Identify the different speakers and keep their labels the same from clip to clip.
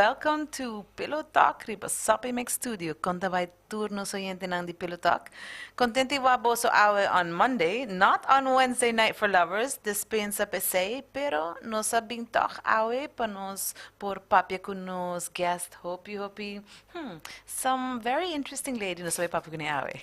Speaker 1: Welcome to Pillow Talk riba Soppy Mix Studio. Kon ta bai tur nos oyentenan di Pillow Talk? Contento di wak boso awe on Monday, not on Wednesday night for lovers, dispensa p'esey, pero nos a bin toch awe pa nos por papia cu nos guest hopi hopi, some very interesting lady nos a bai papia cune awe.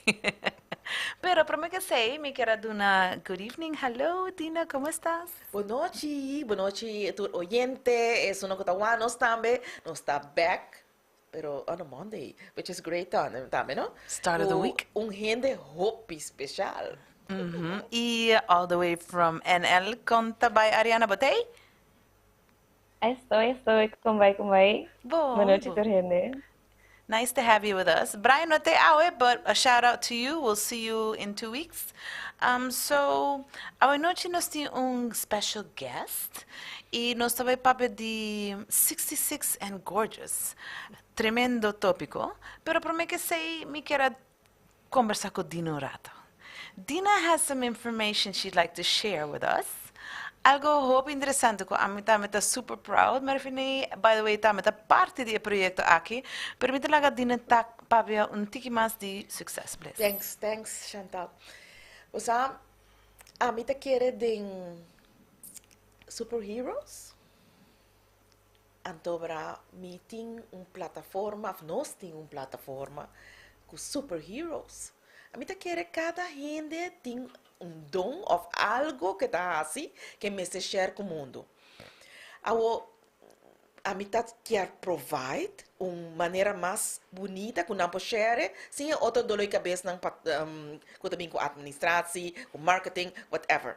Speaker 1: Pero prome cu esey mi kier a duna good evening, hello Dina, como estás?
Speaker 2: Bon nochi, bon nochi tur oyente, esunnan cu ta wak nos tambe, nos ta back, pero on a Monday, which is great tambe, no?
Speaker 1: Start of the week.
Speaker 2: Cu un hende hopi special.
Speaker 1: Y all the way from NL, con ta bay Ariana Botey?
Speaker 3: Estoy, estoy, con bay, con bay?
Speaker 1: Bon.
Speaker 3: Bon nochi tur hende.
Speaker 1: Nice to have you with us. Brian no te awe, but a shout out to you. We'll see you in 2 weeks. So, awe nochi nos tin un special guest y nos ta bay papia di 66 and gorgeous. Tremendo topico, pero prome cu esey mi kier combersa cu Dina un rato. Dina has some information she'd like to share with us. Algo hopi interesante cu ami tambe ta super proud. Mervine, by the way, tambe ta parti di e proyecto aki. Pero mi ta laga Dina ta papia un tiki mas di Success Bliss.
Speaker 2: Thanks, thanks, Chantal. Osea, ami ta kere den superheroes. Anto bra mi tin un plataforma, of nos tin un plataforma cu superheroes. Ami ta kere cada hende tin un don of algo cu ta haci cu mester share cu mundo. Awo, ami ta kier provide un manera mas bunita cu nan por share sin e otro dolor di cabesnan pa cu ta bin cu administratie, cu marketing, whatever.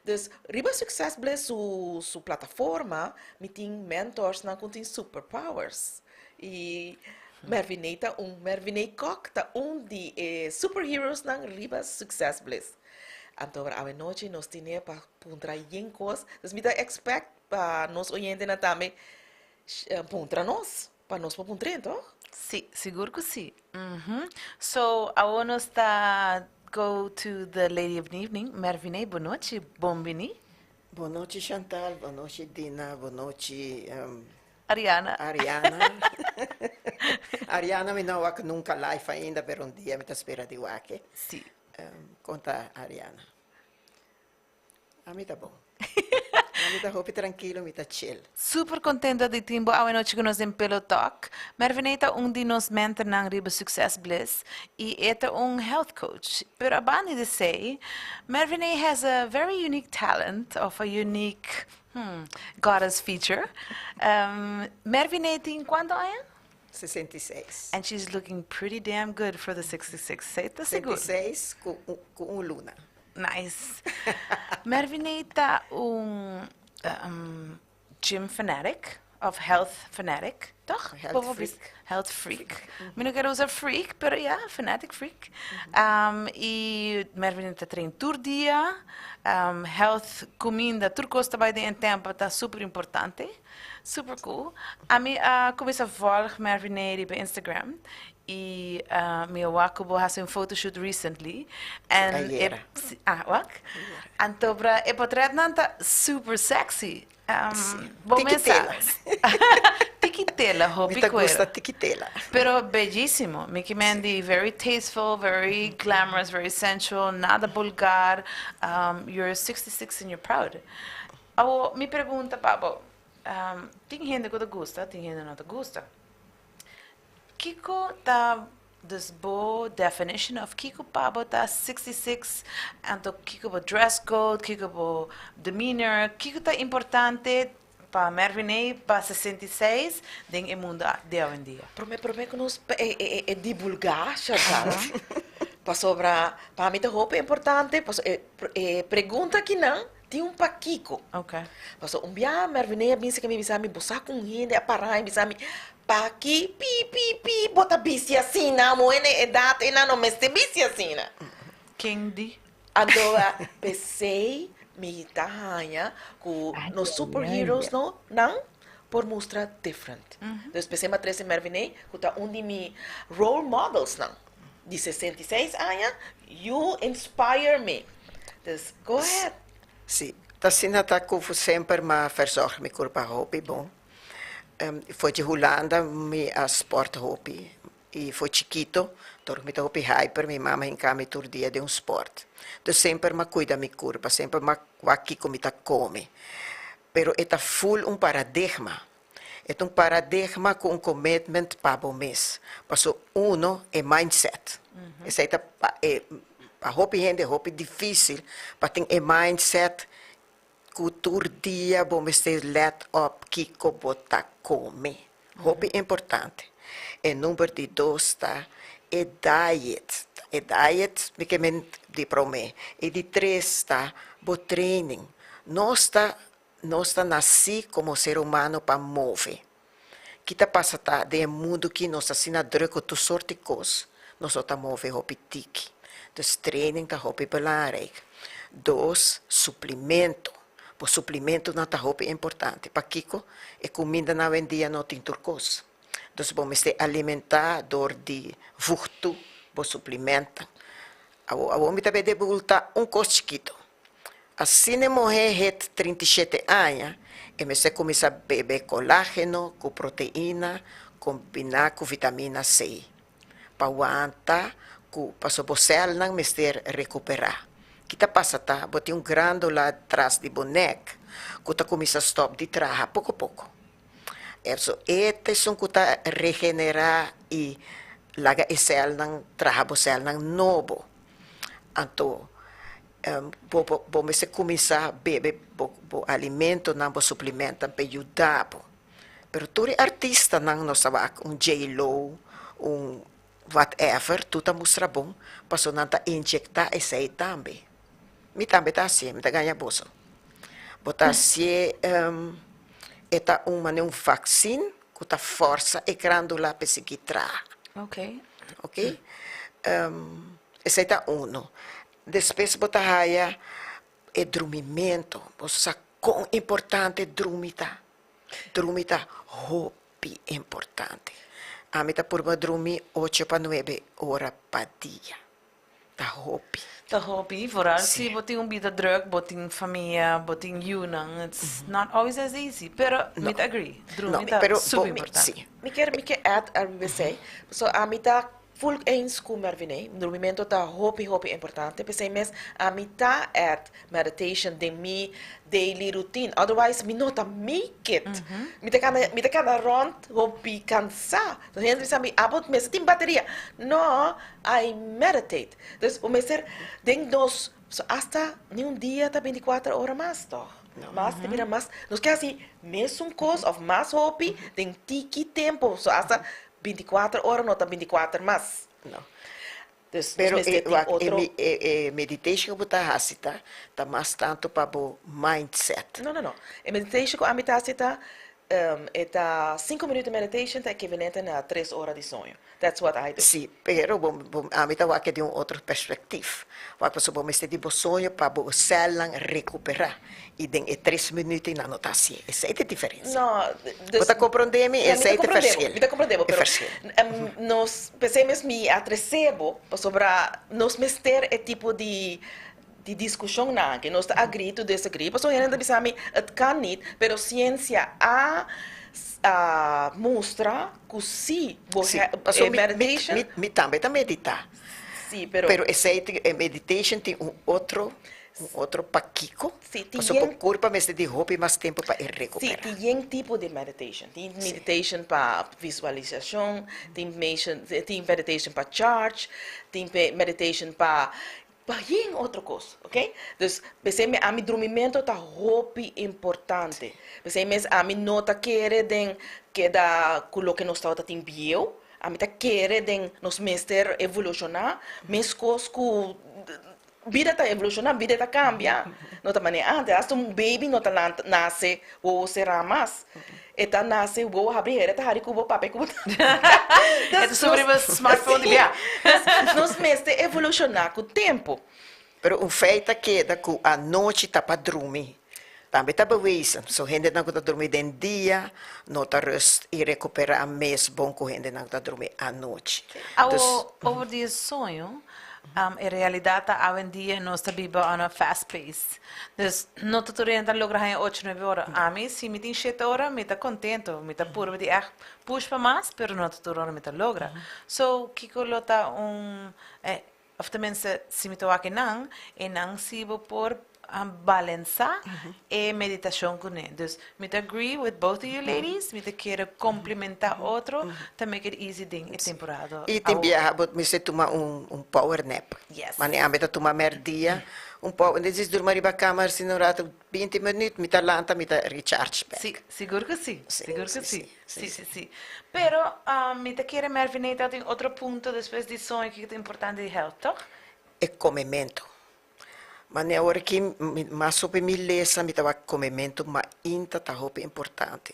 Speaker 2: Dus riba Success Bliss su plataforma mi tin mentorsnan cu tin superpowers. Y Merviney ta un, Merviney Kock ta un di e superheroesnan riba Success Bliss. Anto awe nochi nos tine pa puntra yen cos. Dus mi ta expect pa nos oyentenan tambe puntra nos, pa nos por puntr'é, toch?
Speaker 1: Si, sigur cu si. So, awo nos ta go to the lady of the evening, Merviney, bon nochi, bon bini.
Speaker 4: Bon nochi, Chantal, bon nochi, Dina, bon nochi,
Speaker 1: Ariana.
Speaker 4: Ariana. Ariana mi no wak nunca live ainda, pero un dia mi ta spera di wak. Con ta Ariana? Ami ta bon. Ami ta hopi trankilo, mi ta chill.
Speaker 1: Super contento di tin bo awe nochi cu nos den Pillow Talk. Merviney ta un di nos mentornan riba Success Bliss y e ta un health coach. Pero abandi di esey, Merviney has a very unique talent of a unique goddess feature. Merviney tin cuanto aña?
Speaker 4: 66.
Speaker 1: And she's looking pretty damn good for the 66. Esey ta sigur.
Speaker 4: 66 cu un luna.
Speaker 1: Nice. Merviney ta un gym fanatic of health fanatic, toch?
Speaker 4: Health freak.
Speaker 1: Health freak. Mi no kier usa freak, pero yeah, fanatic freak. Y Merviney ta train tur dia, health, cuminda, tur cos ta bay den e tempo ta super importante. Super cool. Ami a cuminsa volg Merviney riba Instagram y mi a wak cu bo haci un photoshoot recently. And
Speaker 4: Ayera.
Speaker 1: Ah, wak? Anto bra e portretnan ta super sexy. Bo mesa.
Speaker 4: Tikitela.
Speaker 1: Tikitela, hopi
Speaker 4: Mi ta
Speaker 1: cuero.
Speaker 4: gusta tikitela.
Speaker 1: Pero bellísimo. Mickey Mandy, very tasteful, very glamorous, very sensual, nada vulgar. You're 66 and you're proud. Awo, mi pregunta pa bo, tin hende cu ta gusta, tin hende no ta gusta. Kiko ta dus bo definition of kiko pa bo ta 66, anto kiko bo dress code, kiko bo demeanor, kiko ta importante pa Merviney pa 66 den e mundo di hoy en dia?
Speaker 2: Prome cu nos e divulga, Chantal, pasobra pa mi ta hopi importante, paso e pregunta akinan tin un pakiko. Paso un bia Merviney a binse cu mi bisa mi, bo sa cu un hende a para y bisa mi, paki pi pi pi bo ta bisti asina, mo e edad ena no mester bisti asina.
Speaker 1: Ken di?
Speaker 2: Anto p'esey mi ta haña cu nos superheroes no nan por mustra different. Dus p'esey mi a trece Merviney cu ta un di mi role models nan di 66 aña, you inspire me. Dus go ahead.
Speaker 4: Si, ta asina ta cu semper m'a verzorg mi curpa hopi bon. For di Hulanda mi a sport hopi y for chikito tur mi ta hopi hyper mi mama hinca mi tur dia den un sport. Dus semper m'a cuida mi curpa, semper m'a wak kico mi ta come. Pero e ta full un paradigma. E ta un paradigma cu un commitment pa bo mes. Paso uno e mindset. Esey ta pa e pa hopi hende hopi dificil pa tin e mindset Ku tur dia bo mester let op kiko bo ta kome. Hopi importante. E number di dos ta e diet. E diet mi ke men di prome. E di tres ta bo training. Nos ta nos ta nasi komo ser humano pa move. Ki ta pasa ta den e mundu ki nos ta asina druk ku tur sort di kos, nos no ta move hopi tiki. Dus training ta hopi belangrijk. Dos, suplimento. Bo suplimentonan ta hopi importante. Pakiko? E kumindanan awendia no tin tur kos. Dus bo mester alimentá dor di vugtu bo suplimentan. Awor awor mi ta bay debulta un kos chikito. Asina e muhé het 37 aña, e mester kuminsá bebe kolágeno ku proteina kombiná ku vitamina C pa wanta ku pasobra bo sèlnan mester rekuperá. Ki ta pasa ta bo tin un grándola tras di bo nèk ku ta kuminsá stòp di traha poko poko. Eso e ta esun ku ta regenerá i laga e sèlnan traha bo sèlnan nobo. Anto Bo bo mester kuminsá bebe bo bo alimentonan, bo suplimentonan pa e yuda bo. Pero tur e artistanan nos ta wak, un J-Lo, un whatever, tur ta mustra bon, pasobra nan ta inyectá esei tambe. Mi tambe ta hasié, mi ta gaña boso. Bo ta hasié, e ta un manera un vaksin ku ta fòrsa e grandula pa e sigui traha. Oke. Esei ta uno. Despues bo ta haya e drumimento. Bo sa kon importante drumi ta. Drumi ta hopi importante. Ami ta purba drumi ocho pa nuebe ora pa dia. Ta hopi.
Speaker 1: Ta hopi, vooral si bo tin un bida druk, bo tin famia, bo tin yunan, it's not always as easy. Pero mi ta agree, drumi ta super importante.
Speaker 2: Mi kier mi ke add ariba esei, pasobra ami ta Full eens ku Merviney, durmimentu ta hopi hopi importante, p'esei mes ami ta add meditation den mi daily routine, otherwise mi no ta make it. Mi ta kana mi ta kana rond hopi kansa, entonces hende bisa mi abo mester tin bateria, no, I meditate. Dus bo mester den nos, so asta ni un dia ta binticuater ora mas tòg, mas ta bira mas, nos ke hasi mesun kos òf mas hopi den tiki tempo, so asta Binticuater ora no ta binticuater mas.
Speaker 4: No.
Speaker 2: Dus nos
Speaker 4: Pero
Speaker 2: mester
Speaker 4: e
Speaker 2: tin
Speaker 4: wak e
Speaker 2: otro.
Speaker 4: mi e e meditation ku bo ta hasi ta ta mas tantu pa bo mindset.
Speaker 2: No, no, no. E meditation ku ami ta hasi ta e ta sinku minuut di meditation ta ekivalente na tres ora di soño. That's what I do.
Speaker 4: Sí, pero bo bo ami ta wak di un otro perspectief. Wak pasobra bo mester di bo soño pa bo celnan recupera y den e tres minuut nan no ta hacié. Esey ta e diferencia.
Speaker 2: No, dus.
Speaker 4: Bo ta comprende mi?
Speaker 2: Ja, mi ta
Speaker 4: Esey ta e
Speaker 2: comprende bo,
Speaker 4: verschil.
Speaker 2: mi ta comprende bo,
Speaker 4: E
Speaker 2: pero
Speaker 4: verschil.
Speaker 2: nos, p'esey mes mi a trece bo, pasobra nos mester e tipo di di discusionnan aki. Nos ta agree to disagree, pasobra hende ta bisa mi, het kan niet, pero ciencia a a mustra cu si bo
Speaker 4: Sí,
Speaker 2: he
Speaker 4: pasobra
Speaker 2: e
Speaker 4: mi, mi,
Speaker 2: meditation.
Speaker 4: mi, mi tambe ta medita.
Speaker 2: Sí, pero.
Speaker 4: Pero esey tin, e meditation tin un otro, un otro pakiko.
Speaker 2: Sí, tin
Speaker 4: Pasobra bo
Speaker 2: yen.
Speaker 4: kurpa mester di hopi mas tempu pa e
Speaker 2: Sí,
Speaker 4: rekuperá.
Speaker 2: tin yen tipo di meditation. Tin
Speaker 4: Sí.
Speaker 2: meditation pa visualisashon, tin tin meditation pa charge, tin meditation pa pa yen otro kos, ok? Dus p'esei mi ami drumimento ta hopi importante. P'esei mes ami no ta kere den keda ku loke nos tabata tin bieu, ami ta kere den nos mester evolushoná meskos ku bida ta evolushoná, bida ta kambia. No ta manera antes, asta un baby no ta lanta nase wowo será mas. E ta nase wowo habri hera ta hari ku bo papia ku bo tata.
Speaker 1: E ta subi riba smartphone di bia.
Speaker 2: Nos mester evolushoná ku tempu.
Speaker 4: Pero un feit ta keda ku anochi ta pa drumi. Tambe ta bewezen, so hendenan ku ta drumi den dia no ta rust i rekuperá mes bon ku hendenan ku ta drumi anochi. Dus.
Speaker 1: Awo, over di e soño, E realidat ta awendia nos ta biba on a fast pace. Dus no ta tur hende ta logra haña ocho nuebe ora. Ami si mi tin shete ora mi ta kontento, mi ta purba di ègt push pa mas pero no ta tur ora mi ta logra. So kiko lo ta un òf tenminste si mi ta wak e nan, e nan si bo por balensa e meditashon kuné. Dus mi ta agree with both of you ladies, mi ta kere komplementa otro ta make it easy den e temporada
Speaker 4: I tin
Speaker 1: awor.
Speaker 4: biaha bo mester tuma un un power nap.
Speaker 1: Yes.
Speaker 4: Mane ami ta tuma merdia un power nap, djis durma riba kama asina un rato binti minuut mi ta lanta mi ta recharge bek.
Speaker 1: Si, sigur ku si,
Speaker 4: Si,
Speaker 1: sigur ku
Speaker 4: si,
Speaker 1: si.
Speaker 4: si,
Speaker 1: Si,
Speaker 4: si,
Speaker 1: si,
Speaker 4: si.
Speaker 1: si. Pero mi ta kere Merviney ta tin otro punto despues di soño kiko ta importante di health, toch?
Speaker 4: E komemento. Mane awor aki mi mas hopi mi lesa mi ta wak komementu mainta ta hopi importante.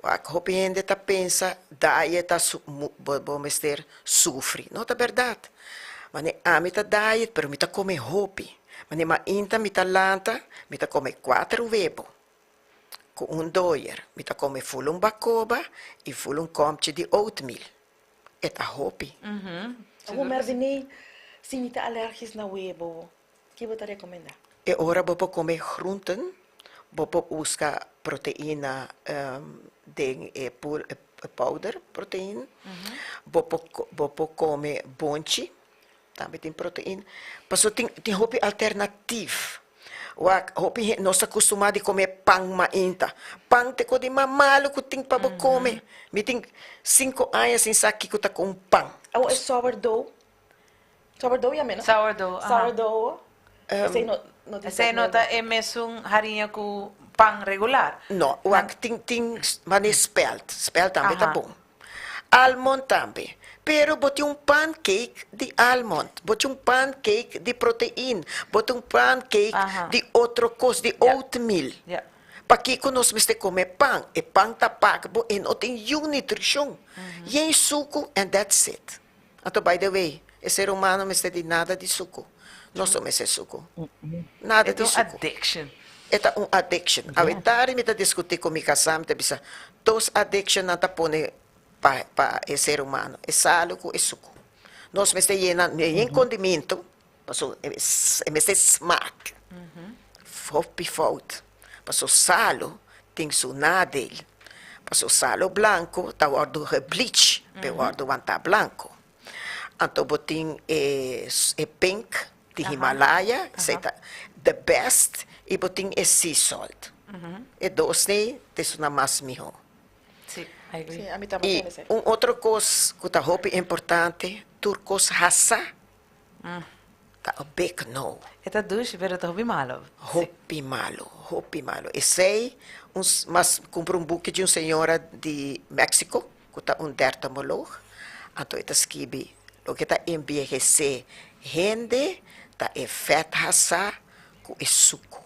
Speaker 4: Wak hopi hende ta pensa diet ta su bo bo mester sufri. No ta bèrdat. Mane ami ta diet pero mi ta kome hopi. Mane mainta mi ta lanta mi ta kome kuater webo ku un doyer. Mi ta kome ful un bakoba i ful un kòmchi di oatmeal. E ta hopi.
Speaker 2: Awor Mervini, si mi ta alergis na webo, ki bo ta rekomendá?
Speaker 4: E ora bo por kome groenten, bo por buska proteina den e powder protein, bo por bo por kome bonchi, Tambe tin protein. Paso tin tin hopi alternativ. Wak hopi hende nos ta kustumá di kome pan mainta. Pan ta e kos di mas malu ku tin pa bo kome. Mi tin sinku aña sin sa kiko ta ku un pan.
Speaker 2: Awor e sourdough? Sourdough yam'é no?
Speaker 1: Sourdough, aha.
Speaker 2: Sourdough, esei no no tin
Speaker 1: Esei no ta e mesun hariña ku pan regular.
Speaker 4: No, wak tin tin manera spelt. Spelt tambe ta bon. Almond tambe. Pero bo tin un pancake di almond, bo tin un pancake di protein, bo tin un pancake di otro cos, di oatmeal. Pakico nos mester come pan? E pan ta pak bo e no tin yun nutricion. Yen sucu and that's it. Anto by the way, e ser humano mester di nada di sucu. Nos no mester sucu. Nada
Speaker 1: E ta
Speaker 4: di
Speaker 1: un
Speaker 4: sucu.
Speaker 1: addiction.
Speaker 4: E ta un addiction. Awe tardi mi ta discuti cu mi casa, mi ta bisa, dos addictionnan ta pone pa pa e ser humano, e salu cu e sucu. Nos mester yena yen condimento, pasobra e mester smaak. Hopi fout. Pasobra salu tin su nadeel. Pasobra salu blanco ta wordo gebleach pa e wordo wanta blanco. Anto bo tin e e pink di Himalaya, esei ta the best, i bo tin e sea salt. E dos nei ta esuna mas mihó.
Speaker 1: Sí, I agree.
Speaker 2: Sí, ami tambe
Speaker 4: I
Speaker 2: ta esei.
Speaker 4: un otro kos ku ta hopi importante, tur kos hasá ta a big no.
Speaker 1: E ta dushi, pero e ta hopi malo.
Speaker 4: Hopi malo, hopi malo. Esei, un mas kumpra un buki di un señora di Mexico, ku ta un dertamolog, anto e ta skibi loke ta enbiehesé hende ta e fèt hasá ku e suku.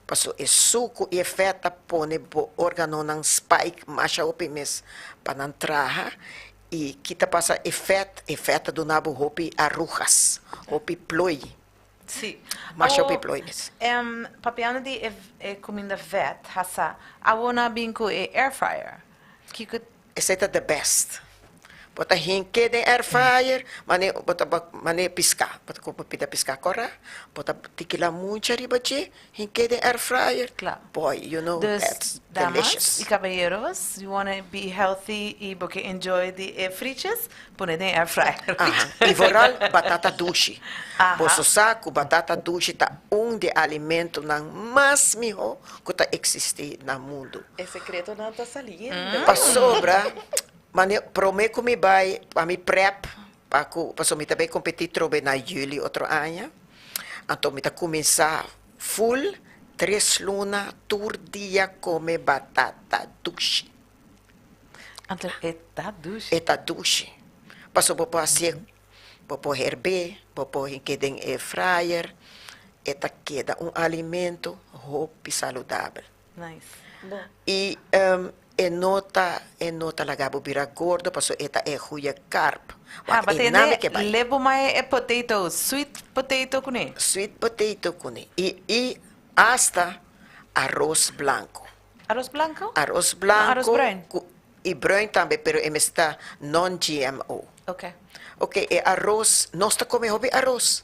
Speaker 4: Pasobra e suku i e fèt ta pone bo órganonan spike masha hopi mes pa nan traha i ki ta pasa e fèt, e fèt ta duna bo hopi arugas, hopi ploi.
Speaker 1: Sí.
Speaker 4: Masha
Speaker 1: Awo,
Speaker 4: hopi ploi mes.
Speaker 1: Papiando di e e kuminda vet, hasa, awo nan a bin ku e air fryer. Kiko.
Speaker 4: Esei ta the best. Bo ta hink'é den air fryer, mane bo ta mane piská, bo ta kumpra pida piská kòrá, bo ta tiki lamuncha riba dje, hink'é den air fryer,
Speaker 1: Kla.
Speaker 4: boy, you know
Speaker 1: Dus,
Speaker 4: that's
Speaker 1: damas
Speaker 4: delicious.
Speaker 1: i kabayeros, you wanna be healthy i bo ke enjoy di e frietjes, pone den air fryer.
Speaker 4: Aha, i vooral batata dushi.
Speaker 1: Aha.
Speaker 4: Boso sa ku batata dushi ta un di e alimentonan mas mihó ku ta eksistí na mundu.
Speaker 2: E sekretonan ta saliendo.
Speaker 4: Pasobra, mane promé ku mi bai pa mi prep pa ku pasobra mi ta bai kompetí trobe na yüli otro aña, anto mi ta kuminsá ful tres luna tur dia kome batata dushi.
Speaker 1: Anto e ta dushi.
Speaker 4: E ta dushi. Pasobra bo por hasié, bo por herbé, bo por hink'é den air fryer, e ta keda un alimento hopi saludabel.
Speaker 1: Nice.
Speaker 2: Bo.
Speaker 4: I e no ta e no ta laga bo bira gordo pasobra e ta e goeie carb.
Speaker 1: Ha,
Speaker 4: Wak
Speaker 1: ba
Speaker 4: e
Speaker 1: tende
Speaker 4: name ke bai.
Speaker 1: le bo mai e potato, sweet potato kuné.
Speaker 4: Sweet potato kuné. I i hasta aros blanco.
Speaker 1: Aros blanco?
Speaker 4: Aros
Speaker 1: No aros
Speaker 4: blanco
Speaker 1: bruin?
Speaker 4: ku. I bruin tambe, pero e mester ta non-GMO.
Speaker 1: Ok.
Speaker 4: Ok, e aros, nos ta come hopi aros.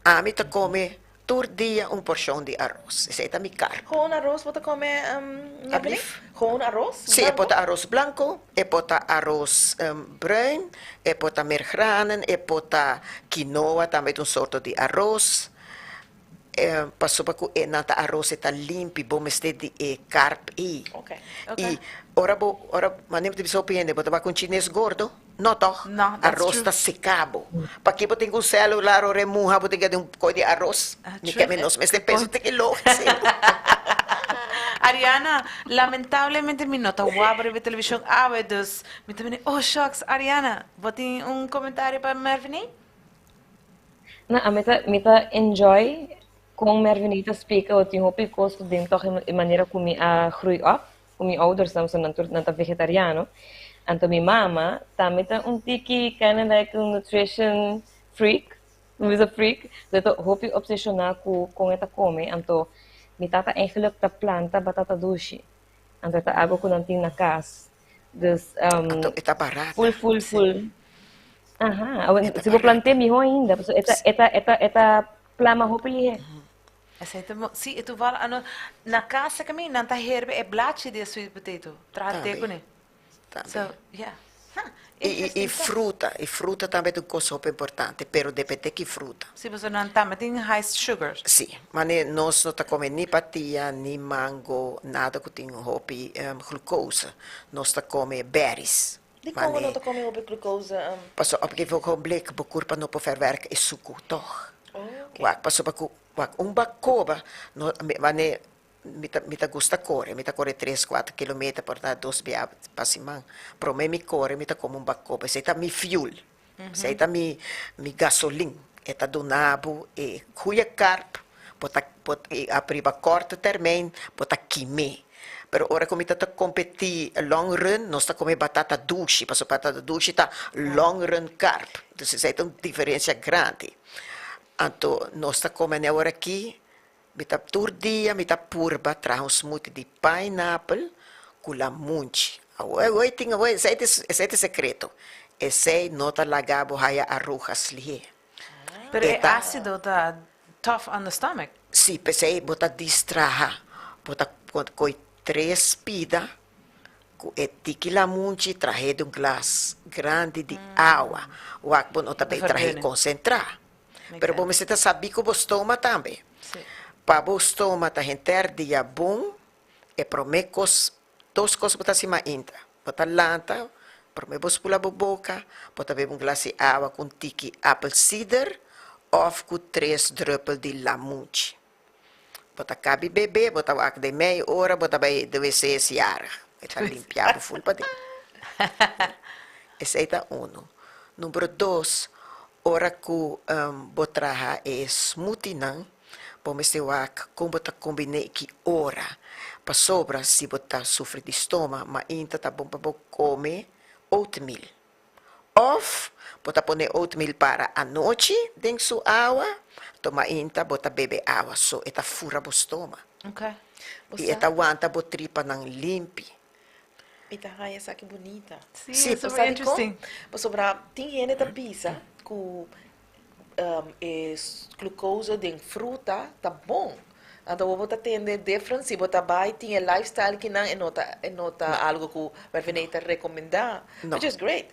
Speaker 4: Ami ta come tur dia un porcion di aros. Esey ta mi carb.
Speaker 2: Gewoon aros bo ta come, Mervine?
Speaker 4: Ablief?
Speaker 2: Gewoon aros
Speaker 4: Si, e por
Speaker 2: blanco?
Speaker 4: ta aros blanco, e por ta aros bruin, e por ta mergranen, e por ta quinoa tambe ta un sorto di aros. Pasobra ku e nan ta aros e ta limpi, bo mester di e carb ei.
Speaker 2: Ok.
Speaker 1: Ok.
Speaker 4: I ora bo, ora, manera mi ta bisa hopi hende, bo ta wak un chines gordo? No tòg?
Speaker 1: No, that's
Speaker 4: Aros
Speaker 1: true.
Speaker 4: ta seka bo. Paki bo tin ku un celular ora e muha bo tin ke den un koi di aros?
Speaker 1: Ah,
Speaker 4: Mi
Speaker 1: true.
Speaker 4: ke mi nos mester
Speaker 1: Good
Speaker 4: pensa
Speaker 1: point.
Speaker 4: tin ki logis ei.
Speaker 1: Ariana, lamentablemente mi no ta wak riba e televishon awe, dus mi ta bini, oh shucks, Ariana, bo tin un komentario pa Merviny?
Speaker 3: No, ami ta mi ta enjoy kon Mervinita ta splika bo tin hopi kos ku den tòg e manera ku mi a groei op ku mi oudersnan pasobra nan tur nan ta vegetariano anto mi mama tambe ta un tiki kinda like un nutrition freak mi bisa freak so e ta hopi obsesiona ku kon e ta kome anto mi tata eigenlijk ta planta batata dushi anto e ta algo ku nan tin na kas dus
Speaker 4: Anto e ta barata.
Speaker 3: full full full. Aha, awe
Speaker 4: E ta
Speaker 3: si bo
Speaker 4: barata.
Speaker 3: plant'é mihó ainda, pasobra e ta e ta e ta e ta plama hopi lihé.
Speaker 1: Esei ta bo, sí, e toevallig ano na casa ku mi nan ta herbe e blachi di e sweet potato, traha te
Speaker 4: Tambe,
Speaker 1: kuné.
Speaker 4: tambe.
Speaker 1: So, yeah. Huh,
Speaker 4: I, i, i
Speaker 1: interesting stuff.
Speaker 4: fruta, i fruta tambe ta un kos hopi importante, pero depende ki fruta.
Speaker 1: Sí, pasobra nan tambe tin high sugar.
Speaker 4: Sí, mane nos no ta kome ni patia, ni mango, nada ku tin hopi glucose. Nos ta kome berries.
Speaker 2: Dikon bo no
Speaker 4: Mane
Speaker 2: ta kome hopi glucose?
Speaker 4: Pasobra op gegeven ogenblik bo kurpa no por verwerk e suku tòg.
Speaker 2: Oh, ok.
Speaker 4: Wak, pasobra ku wak un bakoba no mane mi ta mi ta gusta kore, mi ta kore tres kuater kilometer por ta dos bia pa siman. Prome mi kore mi ta kome un bakoba, esei ta mi fuel, esei ta mi mi gasolin. E ta duna bo e goeie karp, bo ta bo ta riba korte termijn bo ta kim'é. Pero ora ku mi ta ta kompetí long run, nos ta kome batata dushi, pasobra batata dushi ta long run carb. Entonces esei ta un diferensia grandi. Anto nos ta kome ne ora aki, mi ta tur dia mi ta purba traha un smoothie di pineapple ku lamunchi. Awor awor tin awor esei ta esei ta e sekreto. Esei no ta laga bo haya arugas lihé.
Speaker 1: Pero
Speaker 4: E
Speaker 1: e
Speaker 4: ta.
Speaker 1: ácido ta tough on the stomach.
Speaker 4: Sí, p'esei bo ta distraha. Bo ta koi tres pida ku e tiki lamunchi trah'é di un glas grandi di awa. Wak bo no ta
Speaker 1: Ta
Speaker 4: bay trah'é
Speaker 1: verdunnen.
Speaker 4: konsentrá.
Speaker 1: Make
Speaker 4: Pero bo
Speaker 1: sense.
Speaker 4: mester ta sabí ku bo stoma tambe.
Speaker 1: Sí.
Speaker 4: Pa bo stoma ta henter dia bon, e promé kos, dos kos bo ta hasi mainta. Bo ta lanta, promé bo spula bo boka, bo ta bebe un glas di awa ku un tiki apple cider òf ku tres drùpel di lamunchi. Bo ta kabi bebe, bo ta wak den mei ora bo ta bai de wc siara. E ta limpia bo ful paden. Esei ta unu. Numero dos, ora ku bo traha e smoothienan, Bo mester wak kon bo ta kombiné i ki ora. Pasobra si bo ta sufri di stoma, mainta ta bon pa bo kome oatmeal. Òf bo ta pone oatmeal para anochi den su awa, anto mainta bo ta bebe awa so e ta fura bo stoma. I e ta wanta bo tripanan limpi.
Speaker 2: Mi ta haña esaki bunita.
Speaker 1: Sí,
Speaker 4: Sí,
Speaker 1: super
Speaker 2: Bo sa dikon?
Speaker 1: interesting.
Speaker 2: Pasobra tin hende ta bisa ku E glucose den fruta ta bon. Anto bo ta tende difference si bo ta bai tin e lifestyle kinan e no ta e no ta algo ku Merviney ta recomenda.
Speaker 4: No.
Speaker 2: Which is great.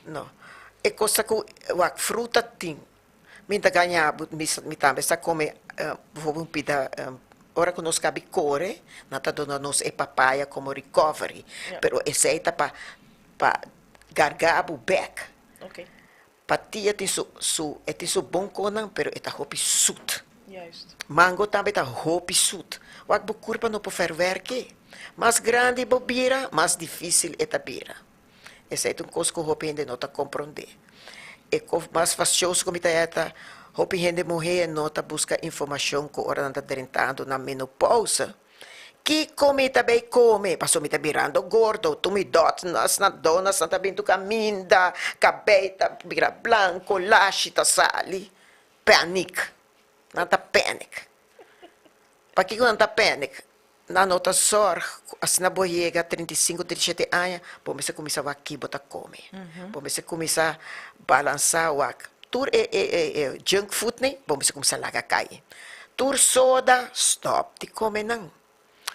Speaker 4: No. E kos ta ku wak fruta tin. Mi ta gaña bo mi mi tambe sa kome bijvoorbeeld un pida ora ku nos kabi kore nan ta duna nos e papaya komo recovery. Pero esei ta pa pa garga bo bek.
Speaker 2: Okay.
Speaker 4: Patia tin su su e tin su bon konan pero e ta hopi sut.
Speaker 2: Juist.
Speaker 4: Mango tambe ta hopi sut. Wak bo kurpa no por ferwerke. Mas grandi bo bira, mas difisil e ta bira. Esei ta un kos ku hopi hende no ta komprondé. E kos mas fasioso ku mi ta haya ta hopi hende muhé no ta buska informashon ku ora nan ta drentando na menopousa. Kiko mi ta bay come? Paso mi ta birando gordo, tur mi dotnas na donasnan ta bin tur caminda, cabey ta bira blanco, lashi ta sali. Panic. Nan ta panic. Pakiko nan ta panic? Nan no ta zorg ku asina bo yega 35, 37 aña, bo mester kuminsá wak ki bo ta kome. Bo mester kuminsá balansá wak tur e e e e junk food nei, bo mester kuminsá laga kai. Tur soda, stòp di kome nan.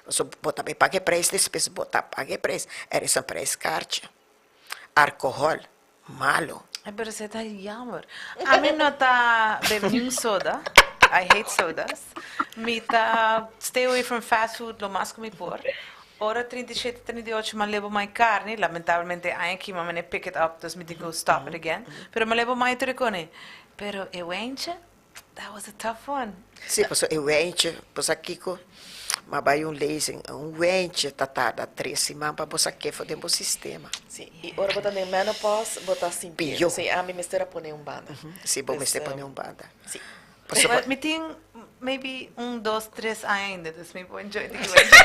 Speaker 4: Pasobra bo ta bai paga e prijs despues, bo ta paga e prijs. Er is een prijskaartje. Alkohòl, malo.
Speaker 1: Ay, pero esei ta jammer. Ami no ta bebe niun soda. I hate sodas. Mi ta stay away from fast food lo mas ku mi por. Ora 37, 38 m'a lebo mai carni, lamentablemente aña aki m'a mene pick it up, dus mi tin ku stop it again. Pero m'a lebo mai tur e kone. Pero e wentje, that was a tough one.
Speaker 4: Sí, pasobra e wentje, bo sa kiko? M'a bai un lezing, un wentje ta tarda tres siman pa bo sak'é for den bo sistema.
Speaker 2: Sí, i ora bo ta den menopause, bo ta sintié.
Speaker 4: Pió.
Speaker 2: Sí, ami mester a pone un banda.
Speaker 4: Sí, bo
Speaker 2: Dus,
Speaker 4: mester pone un banda.
Speaker 2: Sí.
Speaker 4: Pasobra.
Speaker 1: But mi tin maybe un, dos, tres aña ainda, dus mi por enjoy di ki wentje.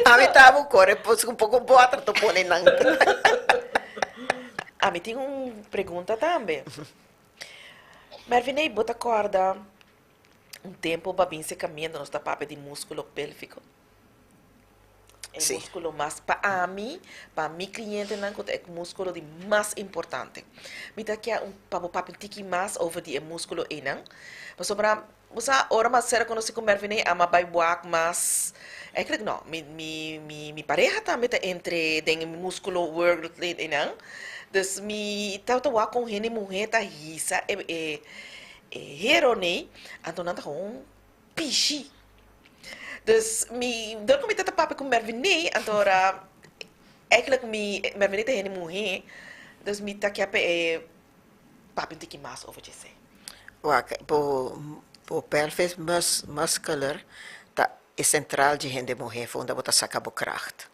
Speaker 4: Ami ta bo kore un poko bòter ta pone nan.
Speaker 2: Ami tin un pregunta tambe. Merviney, bo ta kòrda un tempu pa bin sekamiento nos ta papia di múskulo pélviko? E
Speaker 4: Sí.
Speaker 2: múskulo mas, pa ami, pa mi klientenan ku ta e múskulo di mas importante. Mi ta kia un pa bo papia un tiki mas over di e múskulo einan, pasobra bo sa ora mi a sera konosí ku Merviney ami a bai wak mas, eigenlijk no, mi mi mi mi pareha tambe ta entre den e múskulo world einan, dus mi tabata wak kon hende muhé ta hisa e e e hero nei, anto nan ta gewoon pishi. Dus mi dor ku mi ta ta papia ku Merviney anto ora eigenlijk mi Merviney ta hende muhé, dus mi ta kia pa e papia un tiki mas over djesei.
Speaker 4: Wak, bo bo pelvis mus muscular ta e sentral dje hende muhé for unda bo ta saka bo kracht.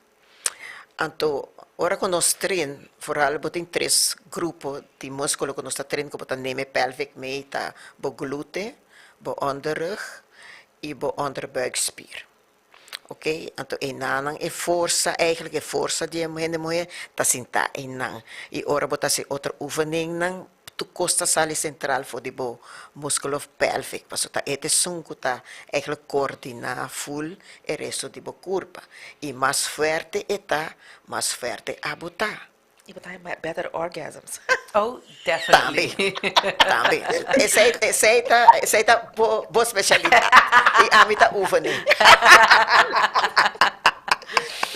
Speaker 4: Anto ora ku nos train, foral bo tin tres grupo di muskulo ku nos ta train ku bo ta neme pelvic mee ta bo glute, bo onderrug i bo onderbuikspier. Oké, anto enanan e forsa, eigenlijk e forsa di e hende muhé ta sintá einan. I ora bo ta hasi otro oefeningnan tur kos ta sali sentral for di bo muskulo pelvic, pasobra ta e ta esun ku ta eigenlijk koordiná ful e resto di bo kurpa. I mas fuerte e ta, mas fuerte abo ta.
Speaker 2: I bo ta haña better orgasms.
Speaker 1: Oh, definitely.
Speaker 4: Tambe, tambe. Esei, esei ta, esei ta bo, bo spesialidat. I ami ta oefening.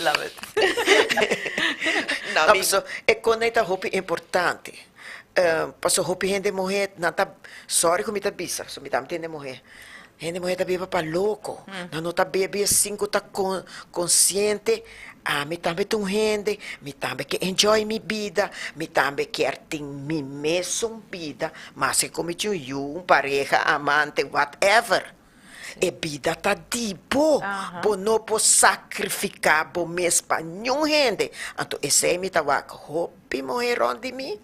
Speaker 1: Love it.
Speaker 2: No,
Speaker 4: No,
Speaker 2: mi,
Speaker 4: paso e kone ta hopi importante. Paso hopi hende muhé nan ta, sorry ku mi ta bisa, paso mi tambe hende muhé. Hende muhé ta biba pa loko. Nan no ta bebe sin ku ta konsiente, ami tambe ta un hende, mi tambe ke enjoy mi bida, mi tambe kier tin mi mesun bida, maske ku mi tin un yu, un pareha, amante, whatever. E bida ta di bo. Bo no por sakrifiká bo mes pa niun hende. Anto esei mi ta wak hopi muhé rònt di mi,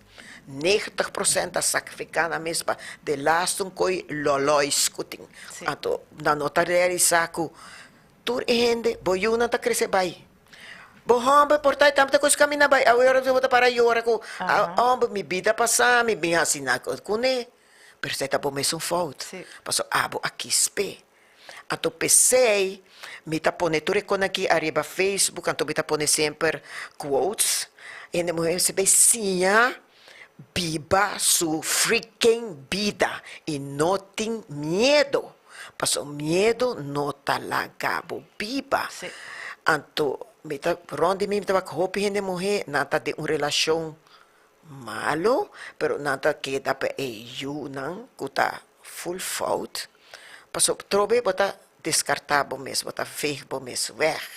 Speaker 4: negentig prosènt ta sakrifiká nan mes pa de laatste un koi lòlòis ku tin. Anto nan no ta realisá ku tur e hende, bo yunan ta krese bai. Bo hòmber por ta e tambe ta kos kaminda bai. Awe ora bo ta para yora ku, Hòmber, mi bida pasá, mi bin hasi na kuné. Pero esei ta bo mesun fout, pasobra abo a kis p'e. Anto p'esei mi ta pone tur e kon aki ariba Facebook, anto mi ta pone semper quotes, hende muhé mester bay siña biba su freaking bida i no tin miedo, pasobra miedo no ta laga bo biba. Anto mi ta rònt di mi mi ta wak hopi hende muhé nan ta den un relashon Malo, pero nan ta keda pa e yunan ku ta ful fout, pasobra trobe bo ta deskartá bo mes, bo ta veeg bo mes wèg.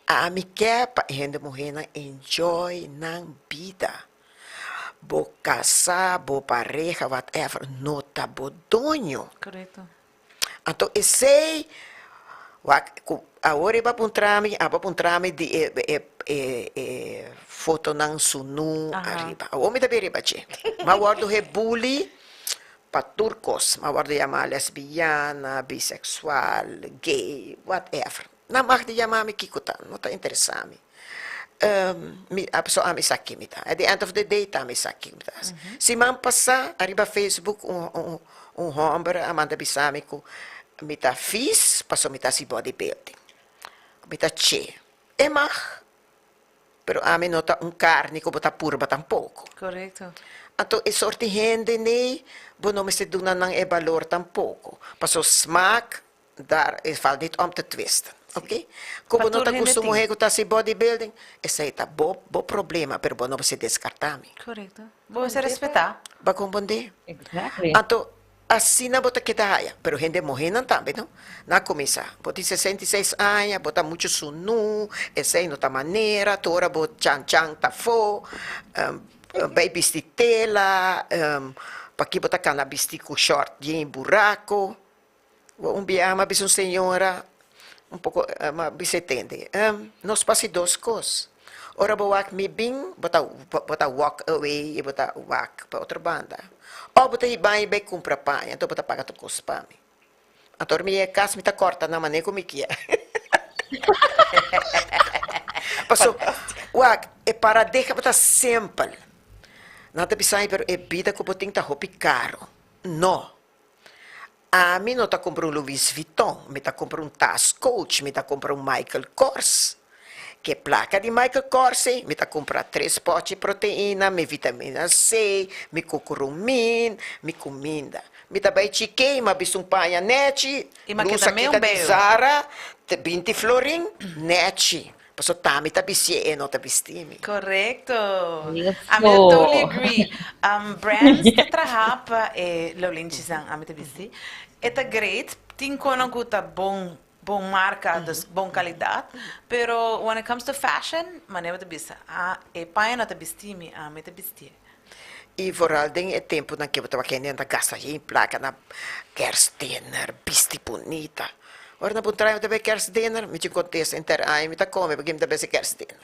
Speaker 4: Ami ke pa e hende muhénan enjoy nan bida. Bo kasá, bo pareha, whatever, no ta bo doño.
Speaker 1: Korekto.
Speaker 4: Anto esei wak ku awor e ba puntra mi, a ba puntra mi di e e e e fotonan sunú ariba. Awor mi ta bin riba dje. Mi a wòrdu hebuli pa tur kos. Mi a wòrdu yamá lesbiana, biseksual, gay, whatever. Nan mag di yama mi kiko ta, no ta interesá mi. Mi so ami sa ki mi ta. At the end of the day ta mi sa ki mi ta. Siman pasá ariba Facebook un un un hòmber a manda bisa mi ku mi ta vies pasobra mi ta hasi bodybuilding. Ku mi ta che. E mag. Pero ami no ta un karni ku bo ta purba tampoko.
Speaker 1: Korekto.
Speaker 4: Anto e sort di hende nei bo no mester duna nan e balor tampoko. Pasobra smaak Daar e valt niet om te twisten, oké? Ku
Speaker 1: Pa
Speaker 4: bo no
Speaker 1: tur
Speaker 4: ta
Speaker 1: hende
Speaker 4: gusta un
Speaker 1: tin.
Speaker 4: muhé ku ta hasi bodybuilding, esei ta bo bo problema, pero bo no mester deskartá mi.
Speaker 1: Korekto. Bo mester respetá.
Speaker 4: Bo a kompondé?
Speaker 3: Exactly.
Speaker 4: Anto, asina bo ta keda haya. Pero hende muhénan tambe, no? Nan a kuminsá. Bo tin 66 aña, bo ta muchu sunú, esei no ta manera, tur ora bo chan chan ta afó, bai bisti tela, paki bo ta kana bisti ku short yen buraku. Un biaha mi a bisa un señora, un poko mi a bisa e tende, nos por hasi dos kos, ora bo wak mi bin, bo ta bo ta walk away i bo ta wak pa otro banda, òf bo ta hiba mi bai kumpra paña, anto bo ta paga tur kos pa mi. Anto ora mi yega kas mi ta kòrta nan manera ku mi kier. Pasobra, wak, e paradigma ta simpel. Nan ta bisa mi, pero e bida ku bo tin ta hopi karo. No. Ami no ta kumpra un Louis Vuitton, mi ta kumpra un tas Coach, mi ta kumpra un Michael Kors. Ke plaka di Michael Kors ei, mi ta kumpra tres pochi proteina, mi vitamina C, mi kukurumin, mi kuminda. Mi ta bai chikei, mi a bisti un paña nechi,
Speaker 1: I mi a
Speaker 4: blusa
Speaker 1: keda
Speaker 4: kita
Speaker 1: meun
Speaker 4: di
Speaker 1: beu.
Speaker 4: Zara, 20 florin, nechi. Pasobra ta mi ta bistié, e no ta bisti mi.
Speaker 1: Korekto. Ami ta totally
Speaker 3: Eso.
Speaker 1: agree. Brands ta traha pa e lolinchisnan ami ta bisti. E ta great. Tin konan ku ta bon bon marka, dus bon kalidat. Pero when it comes to fashion, manera bo ta bisa, ah, e paña no ta bisti mi, ami ta bistié.
Speaker 4: I vooral den e tempunan ke bo tabata kende nan ta gasta yen plaka na kerstdinner, bisti bunita. Ora nan puntra mi ta bai kerstdinner, mi tin kontesta henter aña mi ta kome pasobra mi ta bai kerstdinner.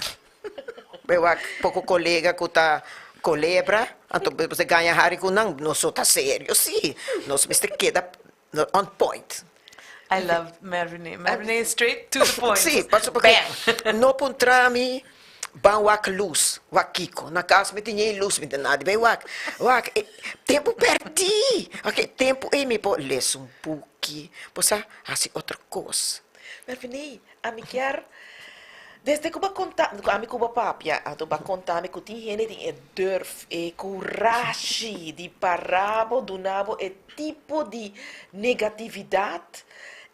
Speaker 4: Bai wak poko kolega ku ta kolebra, anto bo ta gaña hari ku nan, nos no ta serio si, nos mester keda on point.
Speaker 1: I love Mervine. Mervine is straight to the point.
Speaker 4: Sí, pasobra porque no puntra mi ban wak luz, wak kiko. Na cas mi tin e luz, mi ta nadi bay wak. Wak, e tempo perdi. Ok, tempo ey mi por lesa un buki, bo sa, haci otro cos.
Speaker 2: Mervine, ami kier, desde cu bo a conta, cu ami cu bo a papia, anto bo a conta mi cu tin hende tin e durf, e curashi di para bo, duna bo e tipo di negatividad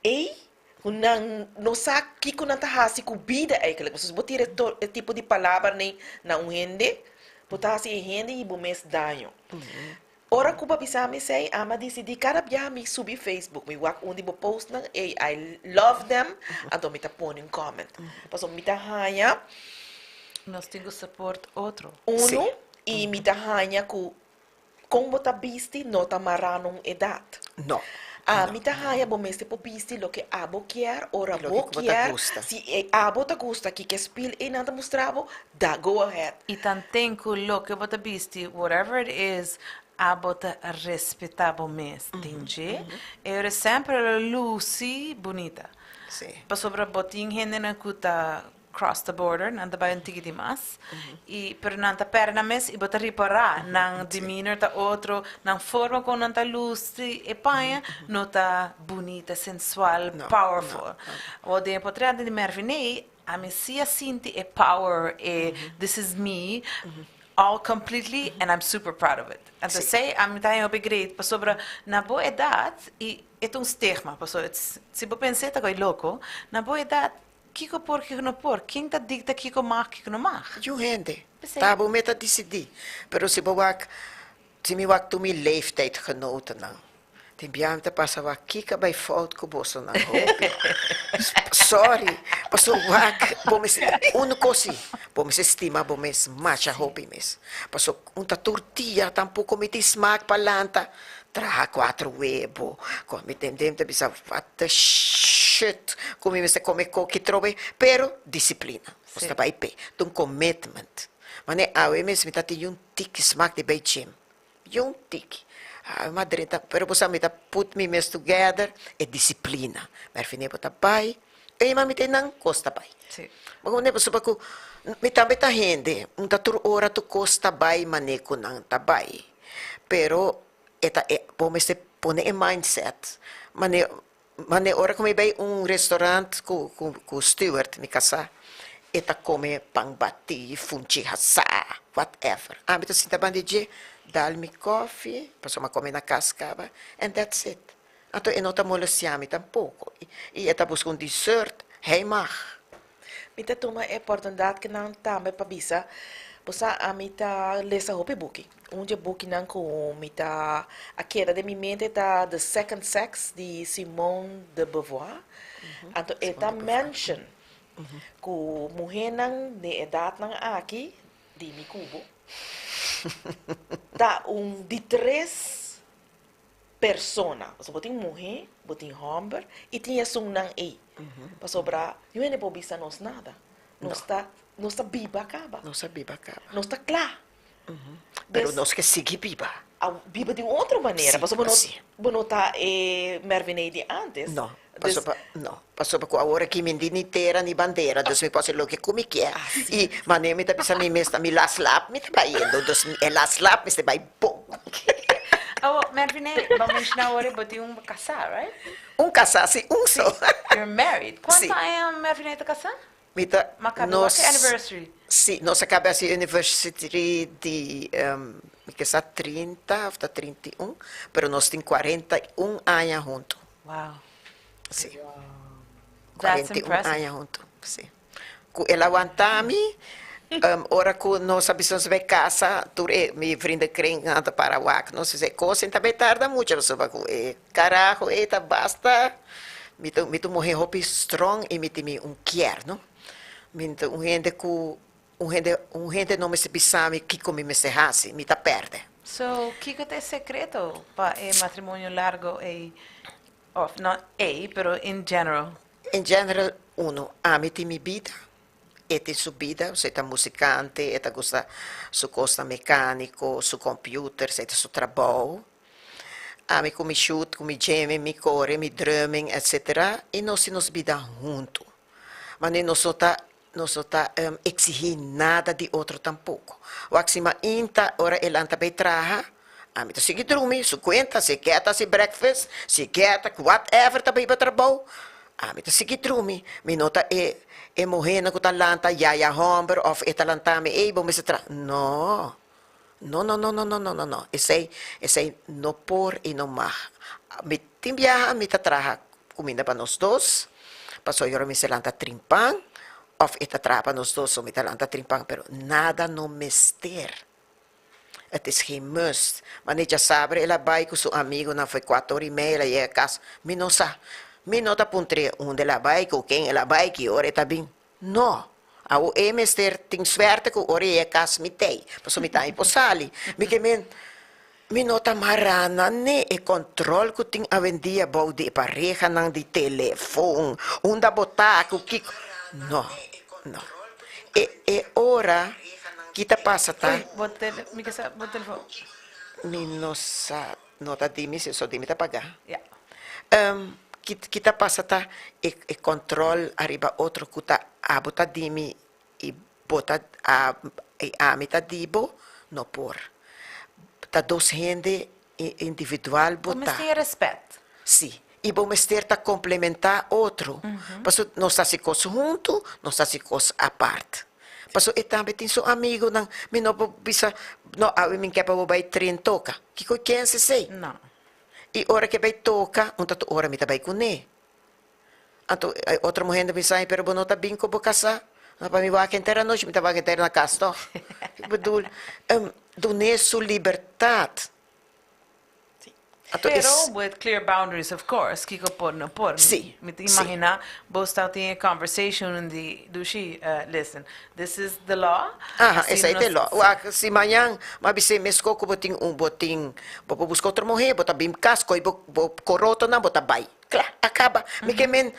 Speaker 2: ey cu nan no sa kico nan ta haci cu bida eigenlijk. Pasobra si bo tira e tipo di palabranan na un hende, bo ta haci e hende y bo mes daño. Ora cu bo a bisa mi esey, ami a dicidi cada biaha mi subi Facebook, mi wak un di bo postnan ey, I love them, anto mi ta pone un comment. Pasobra mi ta haña.
Speaker 1: Nos tin cu support otro.
Speaker 2: Uno, y mi ta haña cu Kon bo ta bisti no ta mará na un edat.
Speaker 4: No.
Speaker 2: Ami ta haña bo mester por bisti loke abo kier, ora bo kier, si e abo ta gusta kiko e spil einan ta mustra bo, da go ahead.
Speaker 1: I tanten ku loke bo ta bisti, whatever it is, abo ta respetá bo mes den dje, e ora semper lo lusi bunita. Pasobra bo tin hendenan ku ta cross the border, nan ta bai un tiki di mas, y pero nan ta perde nan mes y bo ta ripara, nan demeanor ta otro, nan forma con nan ta luci e paña no ta bunita, sensual, powerful. Awor den e potret di Merviney, ami si a sinti e power, e this is me, all completely and I'm super proud of it. Anto esey ami ta haña hopi great pasobra na bo edad, y e ta un stigma, pasobra si bo pensa e ta koe loco, na bo edad Kiko por, kiko no por? Ken ta dikta kiko mag, kiko no mag?
Speaker 4: Yu hende. Ta bo meta disidí. Pero si bo wak, si mi wak tur mi leeftijdgenotennan, tin bia mi ta pasa wak kiko a bai fout ku bosonan hopi. Sorry, pasobra wak bo mester, unu kos si, bo mester stima bo mes masha hopi mes. Pasobra un ta tur dia tampoco mi tin smak pa lanta. Traha cuatro webo, cu mi den den ta bisa what the shit cu mi mester come coki trobe, pero disciplina, nos ta bay p'e, ta un commitment. Mane awe mes mi ta tin yun tiki smak di bay gym, yun tiki, awe mi a drenta, pero bo sa mi ta put mi mes together, e disciplina, merfine bo ta bay. Ey mi ta nan kos ta bai. Bo kono pasobra ku mi tambe ta hende, un ta tur ora tur kos ta bai mane ku nan ta bai. Pero e ta e bo mester pone e mindset mane mane ora ku mi bai un restaurant ku ku ku Stuart mi kasá e ta kome pan batí, funchi hasá, whatever. Ami ta sinta banda di dje dal mi kòfi pasobra mi a kome na kas kaba and that's it. Anto e no ta molestia mi tampoko i e ta buska un dessert, hij mag.
Speaker 2: Mi ta tuma e oportunidat ku nan tambe pa bisa, bo sa ami ta lesa hopi buki. Un dje bukinan ku mi ta a keda den mi mente ta The Second Sex di Simone de Beauvoir. Anto e ta mention ku muhénan den edatnan aki, di mi kubo, ta un di tres persona. Pasobra bo tin muhé, bo tin hòmber i tin esunnan ei. Pasobra niun hende por bisa nos nada. Nos ta nos ta biba kaba.
Speaker 4: Nos ta biba kaba.
Speaker 2: Nos ta kla.
Speaker 4: Pero nos ke sigui biba.
Speaker 2: A biba di un otro manera. Pasobra bo no bo no ta e Merviney di ántes.
Speaker 4: No, pasobra no. Pasobra ku awor aki mi di ni tera ni bandera, dus mi por hasi loke ku mi kier. I manera mi ta bisa mi mes ta mi las lap mi ta bayendo, dus e las lap mester bai bon.
Speaker 1: Awor, Mervine, bo a menshoná awor bo tin un kasá, right?
Speaker 4: Un kasá, si, un so.
Speaker 1: You're married.
Speaker 4: Si.
Speaker 1: Kuantu aña Mervine ta kasá?
Speaker 4: Mi ta,
Speaker 1: Ma kabe
Speaker 4: nos,
Speaker 1: wak e anniversary.
Speaker 4: si, nos a kabe hasi anniversary di, mi ke sa 30 òf ta 31, pero nos tin 41 aña huntu.
Speaker 1: Wow.
Speaker 4: Sí.
Speaker 1: That's
Speaker 4: 41
Speaker 1: impressive.
Speaker 4: aña huntu, sí. Ku el a wanta mi, ora ku nos a bisa nos bai kasa, tur e mi vriendenkring nan ta para wak nos, e kos ta bai tarda mucho pasobra ku e karaho ei ta basta, mi ta mi ta un muher hopi strong i mi tin mi un kier, no. Mi ta un hende ku un hende un hende no mester bisa mi kiko mi mester hasi, mi ta pèrdè.
Speaker 1: So, kiko ta e sekreto pa e matrimonio largo ei? Of no ei, pero in general.
Speaker 4: In general, uno, ami tin mi bida, e tin su bida, osea e ta musikante, e ta gusta su kosnan mekániko, su computer, esei ta su trabou. Ami ku mi shoot, ku mi jamming, mi kore, mi drumming, etcetera, i nos tin nos bida huntu. Manera nos no ta Nos no ta exigí nada di otro tampoco. Wak si mainta ora e lanta bay traha, ami ta sigui drumi, su cuenta, si e kier ta haci breakfast, si e kier ta whatever ta bay pa trabou, ami ta sigui drumi. Mi no ta e e muhernan cu ta lanta yaya homber of e ta lanta mi, ey bo mester traha. No, no, no, no, no, no, no, no, no, esey esey no por y no mag. Mi tin biaha mi ta traha Cuminda pa nos dos, pasobra yora mester lanta trimpan, of e ta traha pa nos dos, so mi ta lanta trimpan, pero nada no mester. Het is geen must. Mane djasabre el a bai cu su amigonan fo'i cuatro ora y media el a yega cas, mi no sa. Mi no ta puntr'é unda el a bai, cu ken el a bai, ki ora e ta bin. No. Awo e mester tin suerte cu ora e yega cas mi t'ey, pasobra mi tambe por sali. Mi ke men, mi no ta mará nan n'e e control cu tin awendia bou di e parehanan di telefon, unda bo ta, cu kico. No, no. E e ora ki ta pasa ta.
Speaker 1: Uy, bo tele, mi ke sa bo telefon.
Speaker 4: Mi no sa, no ta di mi, si so di mi ta paga.
Speaker 1: Ya.
Speaker 4: Ki ki ta pasa ta e e control ariba otro cu ta abo ta di mi y bo ta a y ami ta di bo no por. Ta dos hende individual bo
Speaker 1: Bo
Speaker 4: ta.
Speaker 1: mester respet.
Speaker 4: Si. Y bo mester ta complementa otro. Pasobra nos ta haci cos hunto, nos ta haci cos apart. Pasobra e tambe tin su amigonan. Mi no por bisa, no awe mi ke pa bo bay tren toca. Kico kens esey?
Speaker 1: No.
Speaker 4: I ora ke bai toka, un ta tur ora mi ta bai kuné. Anto e otro muhé ta bisa, pero bo no ta bin ku bo kasá? No, pa mi wak henter anochi, mi ta wak henter na kas tòg. Ik bedoel, dun'é su libertat. Anto
Speaker 1: Pero
Speaker 4: es.
Speaker 1: with clear boundaries of course, kiko por no por.
Speaker 4: Sí,
Speaker 1: Mi ta
Speaker 4: sí.
Speaker 1: imaginá bo sta tin e conversation di, Dushi, listen, this is the law.
Speaker 4: Aha,
Speaker 1: Asina
Speaker 4: esei ta e
Speaker 1: nos
Speaker 4: law. Wak, si mañan bo a bis'é meskó ku bo tin un, bo tin, bo por buska otro muhé, bo ta bin kas, kohe bo bo korotonan, bo ta bai. Kla, a kaba. Mi ke men,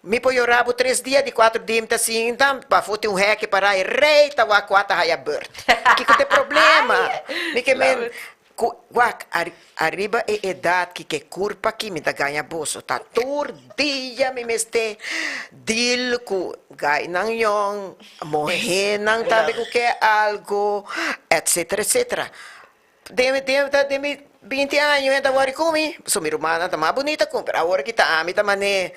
Speaker 4: mi por yora bo tres dia, di kuater dia mi ta sinta, pafó tin un hèki pará, e rei ta wak kua ta haya bùrt. Kiko ta e problema? Mi ke men,
Speaker 1: Love it.
Speaker 4: Ku, wak, ariba e edat ki ke kurpa ki mi ta gaña boso, ta tur dia mi mester deal ku gainan yòn, muhénan tambe ku ke algu, etcetera, etcetera. Den mi den den mi 20 aña mi ta wòri ku mi, pasobra mi rumannan ta mas bunita ku mi, pero awor ki ta ami ta manera,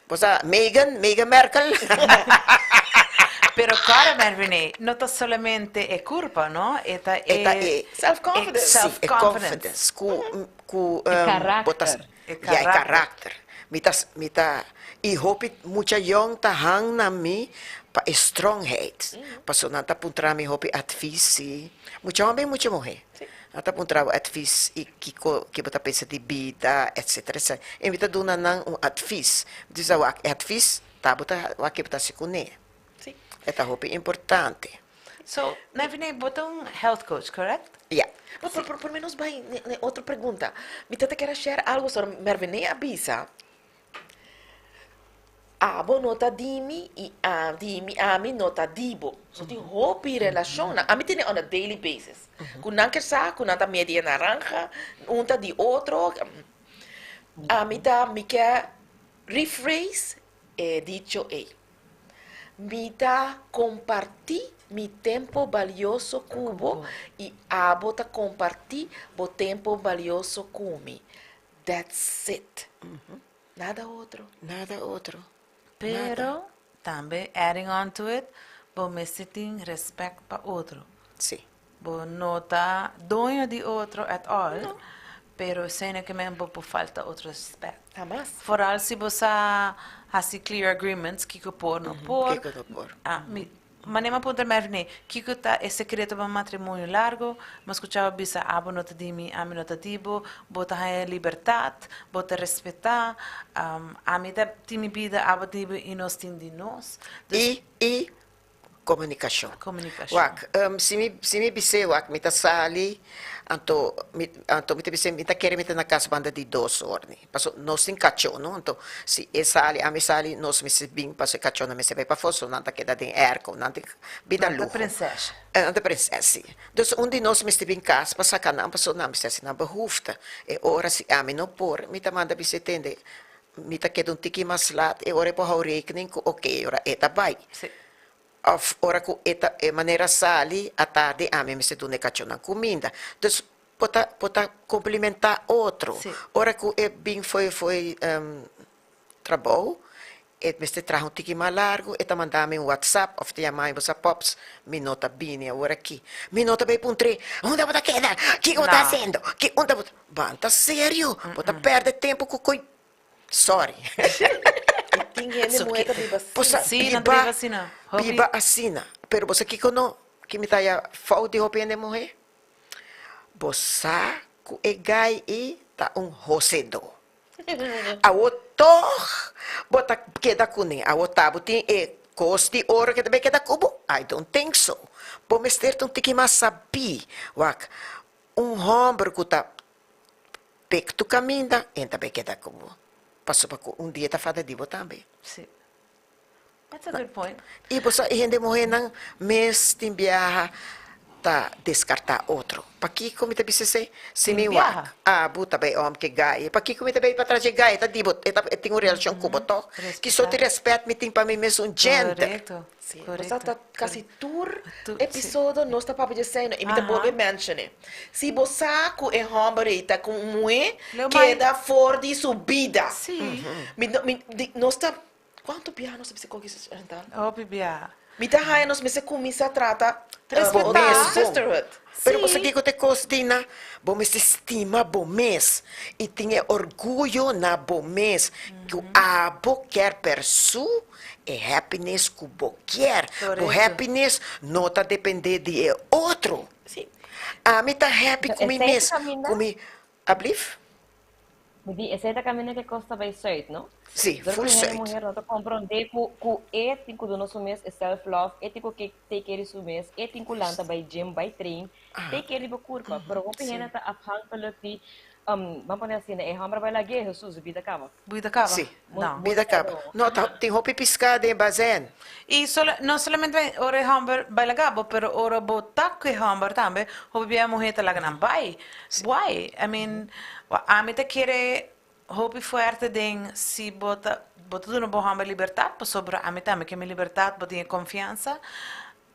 Speaker 4: bo sa, Meghan, Meghan Merkel.
Speaker 1: Pero kòrda Mervine, no ta solamente e kurpa, no? E ta e.
Speaker 4: E ta e.
Speaker 2: Self confidence.
Speaker 4: Sí, e confidence ku ku
Speaker 3: E
Speaker 4: bo ta
Speaker 3: karakter.
Speaker 1: E
Speaker 4: ya e
Speaker 1: karakter.
Speaker 4: karakter. Mi ta mi ta i hopi mucha yòn ta hang na mi pa e strongheid, pasobra nan ta puntra mi hopi advis sí, mucha hòmber i mucha muhé. Nan ta puntra bo advis i kiko ke bo ta pensa di bida etcetera etcetera i mi ta duna nan un advis. Mi ta bisa wak e advis ta bo ta wak ke bo ta hasi kuné. E ta hopi importante.
Speaker 1: So, Nevine, bo ta un health coach, correct?
Speaker 4: Ya.
Speaker 2: Pero por por menos bai n'e otro pregunta. Mi ta ta kier a share algo sobre Mervine a bisa abo no ta di mi y di mi ami no ta di bo. So tin hopi relacionnan. Ami tene on a daily basis. Cu nan kier sa cu nan ta media naranja, un ta di otro. Ami ta mi kier rephrase e dicho ey. Mi ta comparti mi tempo balioso cu bo y abo ta comparti bo tempo balioso cu mi. That's it. Nada otro.
Speaker 4: Nada otro.
Speaker 1: Pero, tambe, adding on to it, bo mester tin respect pa otro.
Speaker 4: Sí.
Speaker 1: Bo no ta doño di otro at all, pero esei no ke men bo por falta otro respect.
Speaker 2: Hamas.
Speaker 1: Vooral si bo sa hasi clear agreements kiko por, no por.
Speaker 4: Kiko no por.
Speaker 1: Ah, mi, manera mi a puntra Mervine, kiko ta e secreto pa matrimonio largo? Mi a scucha bo bisa abo no ta di mi, ami no ta di bo, bo ta haña libertad, bo ta respeta, ami ta tin mi bida, abo tin di bo y nos tin di nos. Dus.
Speaker 4: I, i Komunikashon.
Speaker 1: Komunikashon.
Speaker 4: Wak, si mi, si mi bis'é wak, mi ta sali, anto mi, anto mi ta bis'é mi ta kere mi ta na kas banda di dos or ni. Paso nos tin kachó no, anto si e sali, ami sali, nos mester bin paso e kachónan mester bai pafó, so nan ta keda den airco, nan tin bida
Speaker 1: Nan ta
Speaker 4: luho.
Speaker 1: prinses.
Speaker 4: Nan ta prinses, si. Dus un di nos mester bin kas pa saka nan, paso nan mester hasi nan behoefte. E ora si ami no por, mi ta manda bis'é tende, Mi ta keda un tiki mas lat e ora e por hou rekening ku oke ora e ta bai.
Speaker 1: Sí.
Speaker 4: Of ora ku e ta e manera sali atardi ami mester duna e kachónan kuminda. Dus bo ta bo ta komplimentá otro.
Speaker 1: Sí.
Speaker 4: Ora ku e bin fo'i fo'i trabou e mester traha un tiki mas largu e ta manda mi un whatsapp of ta yama mi bo sa pops mi no ta bini awor aki. Mi no ta bai puntr'é unda bo ta keda? Kiko bo ta
Speaker 1: No.
Speaker 4: hasiendo? Ki unda bo ta. Ban ta serio, bo ta perde tempo cu coy sorry.
Speaker 2: Y tin hende muhe ta biba
Speaker 4: Bo sa
Speaker 2: asina.
Speaker 1: Sí, nan ta
Speaker 4: biba,
Speaker 1: biba asina. Hopi.
Speaker 4: biba asina. Pero bo sa kico no, ki mi ta haya fout di hopi hende muhe? Bo sa cu e guy ei ta un hosedo. Awo toch bo ta keda cune. Awo ta bo tin e cos di oro ke ta bay keda cu bo? I don't think so. Bo mester ta un tiki mas sabí. Wak, Un hòmber ku ta pek tu kaminda, e ta bai keda ku bo, pasobra ku un dia ta fada di bo tambe.
Speaker 1: Sí. That's a good point.
Speaker 4: I bo sa e hende muhénan mes tin biaha ta deskartá otro. Pakiko mi ta bisa esei? Si mi
Speaker 1: Tin biaha.
Speaker 4: wak abu ta bai òm ke gaye, pakiko mi ta bai patras dje gaye? Ta di bo, e ta e tin un relashon ku bo tòg. Ki sorti
Speaker 1: Respetá.
Speaker 4: rèspèt mi tin pa mi mes un djenter?
Speaker 1: Korekto.
Speaker 2: Sí,
Speaker 1: Korekto.
Speaker 2: nos ta kasi tur
Speaker 1: Tur, sí.
Speaker 2: episodo nos ta papia dje esei i mi ta
Speaker 1: Aha.
Speaker 2: bolbe menshon'é. Si bo sa ku e hòmber ei ta ku un muhé,
Speaker 1: Lo mai.
Speaker 2: keda for di su bida.
Speaker 1: Sí.
Speaker 2: Mi no mi di nos ta kuantu biaha nos ta bisa koki Chantal?
Speaker 1: Hopi biaha.
Speaker 2: Mi ta haña nos mester kuminsá trata
Speaker 1: Respetá.
Speaker 4: Bo mes
Speaker 2: sisterhood.
Speaker 4: Pero bo sa
Speaker 1: Sí.
Speaker 4: kiko ta e kos, Dina? Bo mester stima bo mes i tin e orguyo na bo mes ku abo kier persú E happiness ku bo kier. Bo
Speaker 1: Correcto.
Speaker 4: happiness no ta depende di e otro.
Speaker 2: Sí.
Speaker 4: Ami ta happy
Speaker 3: So,
Speaker 4: ku mi
Speaker 3: esei ta
Speaker 4: mes,
Speaker 3: kaminda?
Speaker 4: ku mi, ablief?
Speaker 3: Mi di, esei ta kaminda ku e kos ta bai sùit, no?
Speaker 4: Sí,
Speaker 3: Dor
Speaker 4: full
Speaker 3: ku hende
Speaker 4: sùit.
Speaker 3: muher no ta komprondé ku ku e tin ku duna su mes e self love, e tin ku ke take care di su mes, e tin ku lanta bai gym, bai train, take care di bo kurpa. Pero hopi hende ta afhankelijk di. Ban pone asina, e hòmber bai lag'é, Hesus, bida kaba.
Speaker 1: Bida kaba?
Speaker 4: Sí,
Speaker 1: No.
Speaker 4: bida kaba. No, ta tin hopi piská den e bazèn.
Speaker 1: I sola, no solamente ora e hòmber bai laga bo, pero ora bo ta ku e hòmber tambe, hopi bia e muhé ta laga nan bai. Why? I mean, ami ta kere hopi fuerte den si bo ta, bo ta duna bo hòmber libertat, pasobra ami tambe ke mi libertat, bo tin e konfiansa,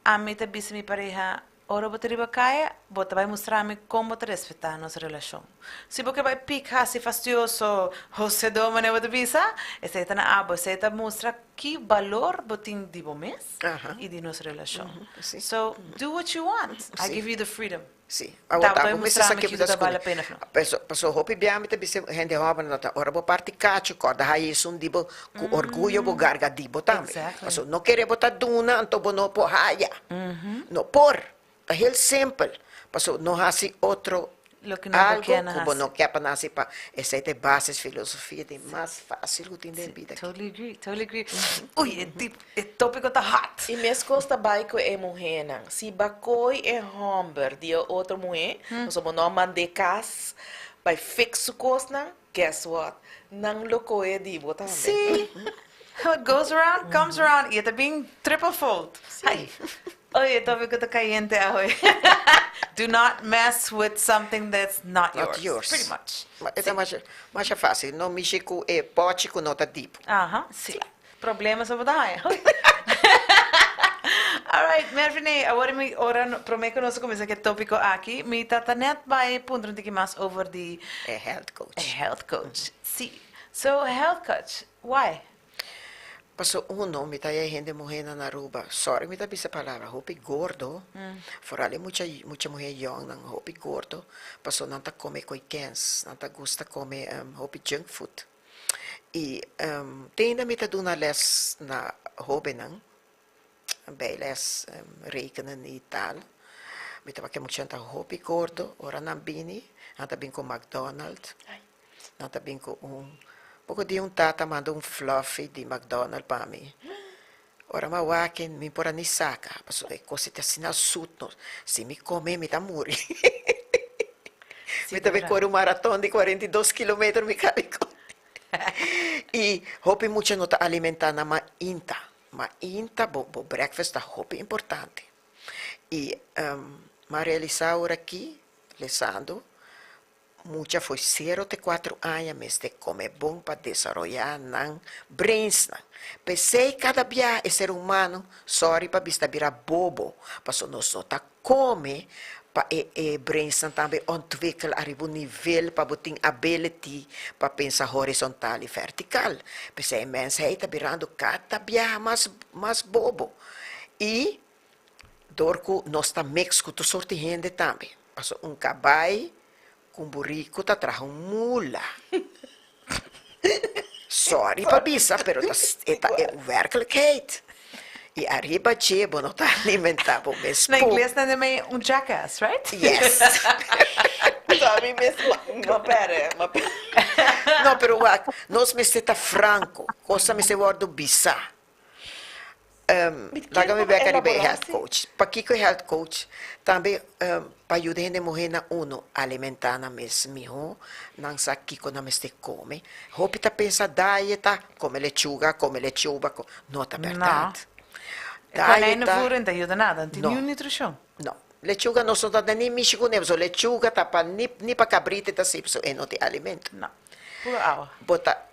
Speaker 1: Ami ta bisa mi pareha, Ora bo ta riba kaya, bo ta bai mustra mi kon bo ta respetá nos relashon. Si bo ke bai pik hasi fastioso, hosedó manera bo ta bisa, esei ta na abo. Esei ta mustra ki balor bo tin di bo mes i di nos relashon. So, do what you want. I give you the freedom.
Speaker 4: Sí,
Speaker 1: Ta
Speaker 4: awor
Speaker 1: bai
Speaker 4: bo mester
Speaker 1: mustra
Speaker 4: sa
Speaker 1: mi
Speaker 4: ke
Speaker 1: kiko
Speaker 4: bo ta
Speaker 1: ta bal
Speaker 4: skuni.
Speaker 1: la pena of no.
Speaker 4: Paso, paso hopi bia mi ta bisa hende hóbennan ta ora bo parti kachu kòrda haña esun di bo ku orguyo bo garga di bo tambe.
Speaker 1: Exactly.
Speaker 4: Paso no kere bo ta duna anto bo no por haya. No por. Ta heel simpel. Paso no hasi otro
Speaker 1: Loke no bo
Speaker 4: algo
Speaker 1: kier na
Speaker 4: ku bo
Speaker 1: hasi.
Speaker 4: no kier pa nan hasi pa esei ta e basis filosofia di mas fásil ku tin den bida aki.
Speaker 1: Totally agree, totally agree. Uy, e tip, e tópiko ta hot.
Speaker 2: I meskos ta bai ku e muhénan. Si ba koi e hòmber di e otro muhé, pasobra bo no a mand'é kas bai fix su kosnan, guess what? Nan lo koe di bo tambe.
Speaker 1: Sí. What goes around, comes around. I e ta bin triple fold. Ai. Oye, e tópiko ta kayente awe. Do not mess with something that's not
Speaker 4: Not
Speaker 1: yours.
Speaker 4: yours.
Speaker 1: Pretty much.
Speaker 4: Ma e ta masha, masha fácil. No mishi ku e pòchi ku no ta dipo.
Speaker 1: Aha, sí. Problema so bo ta haña. Alright, Mervine, awor mi ora promé ku nos a kuminsá ku e tópiko aki, mi ta ta nèt bai puntra un tiki mas over di
Speaker 4: E health coach.
Speaker 1: E health coach, sí. So, health coach, why?
Speaker 4: Paso uno, mi ta e hende muhénan na Aruba, sorry mi ta bisa palabra, hopi gordo, foral e mucha mucha muhé yòngnan, hopi gordo, paso nan ta kome koi kens, nan ta gusta kome hopi junk food. I te ainda mi ta duna lès na hóbennan, bijles, rekenen i tal. Mi ta wak e muchanan ta hopi gordo, ora nan bini, nan ta bin ku McDonald, nan ta bin ku un, poko dia un tata manda un fluffy di McDonald pa mi. Ora mi a wak e, mi por a ni saka, pasobra e kos ta asina sut no, si mi kome mi ta muri. Mi ta bay kore un maraton di 42 kilometer mi kabi kore. I hopi mucha no ta alimenta nan mainta. Mainta bo bo breakfast ta hopi importante. I mi a realisa ora aki lesando Mucha fo'i sero te kuatro aña mester kome bon pa desaroyá nan brainsnan. P'esei kada bia e ser humano, sòri pa bisa, ta bira bobo, pasobra nos no ta kome pa e e brainsnan tambe ontwikkel ariba un nivel pa bo tin ability pa pensa horizontal i vertikal. P'esei e mensheid ta birando kada biaha mas mas bobo. I dor ku nos ta mix ku tur sort di hende tambe. Pasobra un kabai ku un buriku ta traha un mula. Sorry pa bisa, pero ta e ta e werkelijkheid. I ariba dje bo no ta alimentá bo mes
Speaker 1: Na
Speaker 4: po.
Speaker 1: ingles nan ta mei un jackass, right?
Speaker 4: Yes.
Speaker 2: Sorry mes, ma pere, ma pere.
Speaker 4: No, pero wak, nos mester ta franko. Kos ta mester wòrdu bisá. Laga mi bek ariba e health coach. Pakiko e health coach? Tambe pa yuda hende muhé na uno alimentá nan mes mihó, nan sa kiko nan mester kome. Hopi ta pensa dieta, kome lechuga, kome lechuba, no ta bèrdat.
Speaker 1: No. Konijnenvoer no ta yuda nada, no tin niun nutrishon.
Speaker 4: No. Lechuga nos no ta da ni mishi kuné, pasobra lechuga ta pa ni pa kabrita e ta sirbi, pasobra e no tin alimento.
Speaker 1: No. Puro awa.
Speaker 4: Bo ta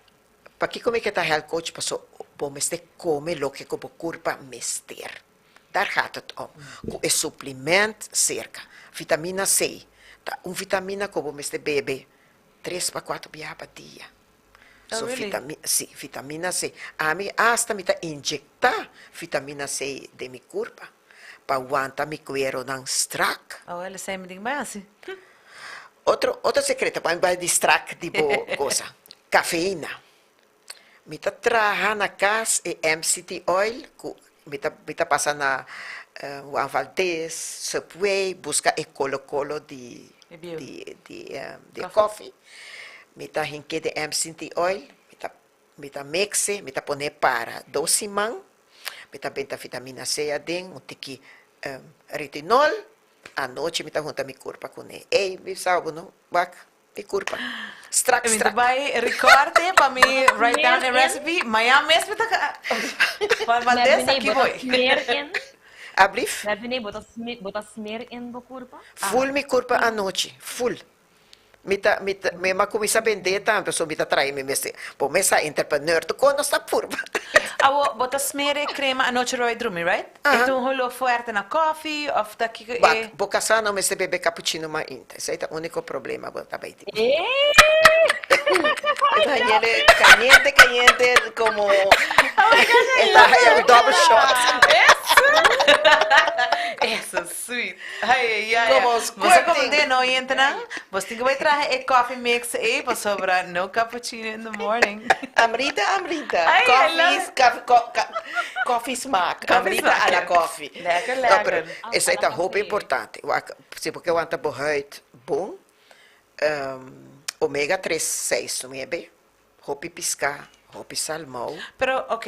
Speaker 4: Pakiko mi ke ta health coach? Paso bo mester kome loke ku bo kurpa mester. Daar gaat het om. Ku e supliment serka. Vitamina C ta un vitamina ku bo mester bebe tres pa kuater biaha pa dia.
Speaker 1: Oh,
Speaker 4: So
Speaker 1: really?
Speaker 4: vitami, si, vitamina C. Ami asta mi ta inyekta vitamina C den mi kurpa pa wanta mi kueronan strak.
Speaker 1: Oh, el esei mi tin bai hasi.
Speaker 4: Otro, otro sekreto pa mi bai distrak di bo cosa. Kafeina. Mi ta traha na kas e MCT oil ku mi ta mi ta pasa na Juan Valdez, Subway, buska e kolo kolo di di di di e kofi. Mi ta hink'é den MCT oil, mi ta mi ta mix e, mi ta pon'é para dos siman, mi ta benta vitamina C aden, un tiki retinol, anochi mi ta hunta mi kurpa kuné. Ey, mi sa bo no, wak. Mi kurpa. Strak,
Speaker 1: Mi ta
Speaker 4: strak.
Speaker 1: bai record pa mi write down e
Speaker 3: Smeer in.
Speaker 1: recipe. Mañan mes mi ta Juan Valdez,
Speaker 3: Mervine,
Speaker 1: aki
Speaker 3: bo ta
Speaker 1: voy.
Speaker 3: smeer in.
Speaker 4: Ablief?
Speaker 3: Mervine, bo ta smeer in bo kurpa?
Speaker 4: Full mi kurpa anochi. Full. Mi ta, mi ta, mi a kuminsá bendé tambe, pasobra mi ta traha mi mes. Bo mes sa entrepreneur, tur kos nos ta purba.
Speaker 1: Awo, bo ta smeer e crema anochi ora bai drumi, right? E ta un holó fuerte na koffie of ta kiko e?
Speaker 4: Wak, bo kasá no mester bebe cappuccino mainta. Esei ta úniko problema bo ta bai tin.
Speaker 2: E ta hañ'e kayente kayente komo
Speaker 4: E ta haña un double shot.
Speaker 1: Eso sweet. Ay, ay, ay.
Speaker 2: Como
Speaker 1: Bo sa
Speaker 2: squirting.
Speaker 1: como den oyentenan? Bo tin cu bay traha e coffee mix ey pasobra no cappuccino in the morning.
Speaker 2: Amrita, Amrita.
Speaker 1: Ay, I love
Speaker 2: Coffee,
Speaker 1: it.
Speaker 2: coffee, co- ca- coffee smaak.
Speaker 1: Coffee
Speaker 2: Amrita
Speaker 1: smaak.
Speaker 2: a la coffee.
Speaker 1: Lekker,
Speaker 4: No, pero
Speaker 1: lekker.
Speaker 4: esei ta
Speaker 3: Ala
Speaker 4: hopi
Speaker 3: café.
Speaker 4: importante. Wak, si bo ke wanta bo huid bon, omega 3, 6, 9, hopi piská, hopi salmou.
Speaker 1: Pero, ok,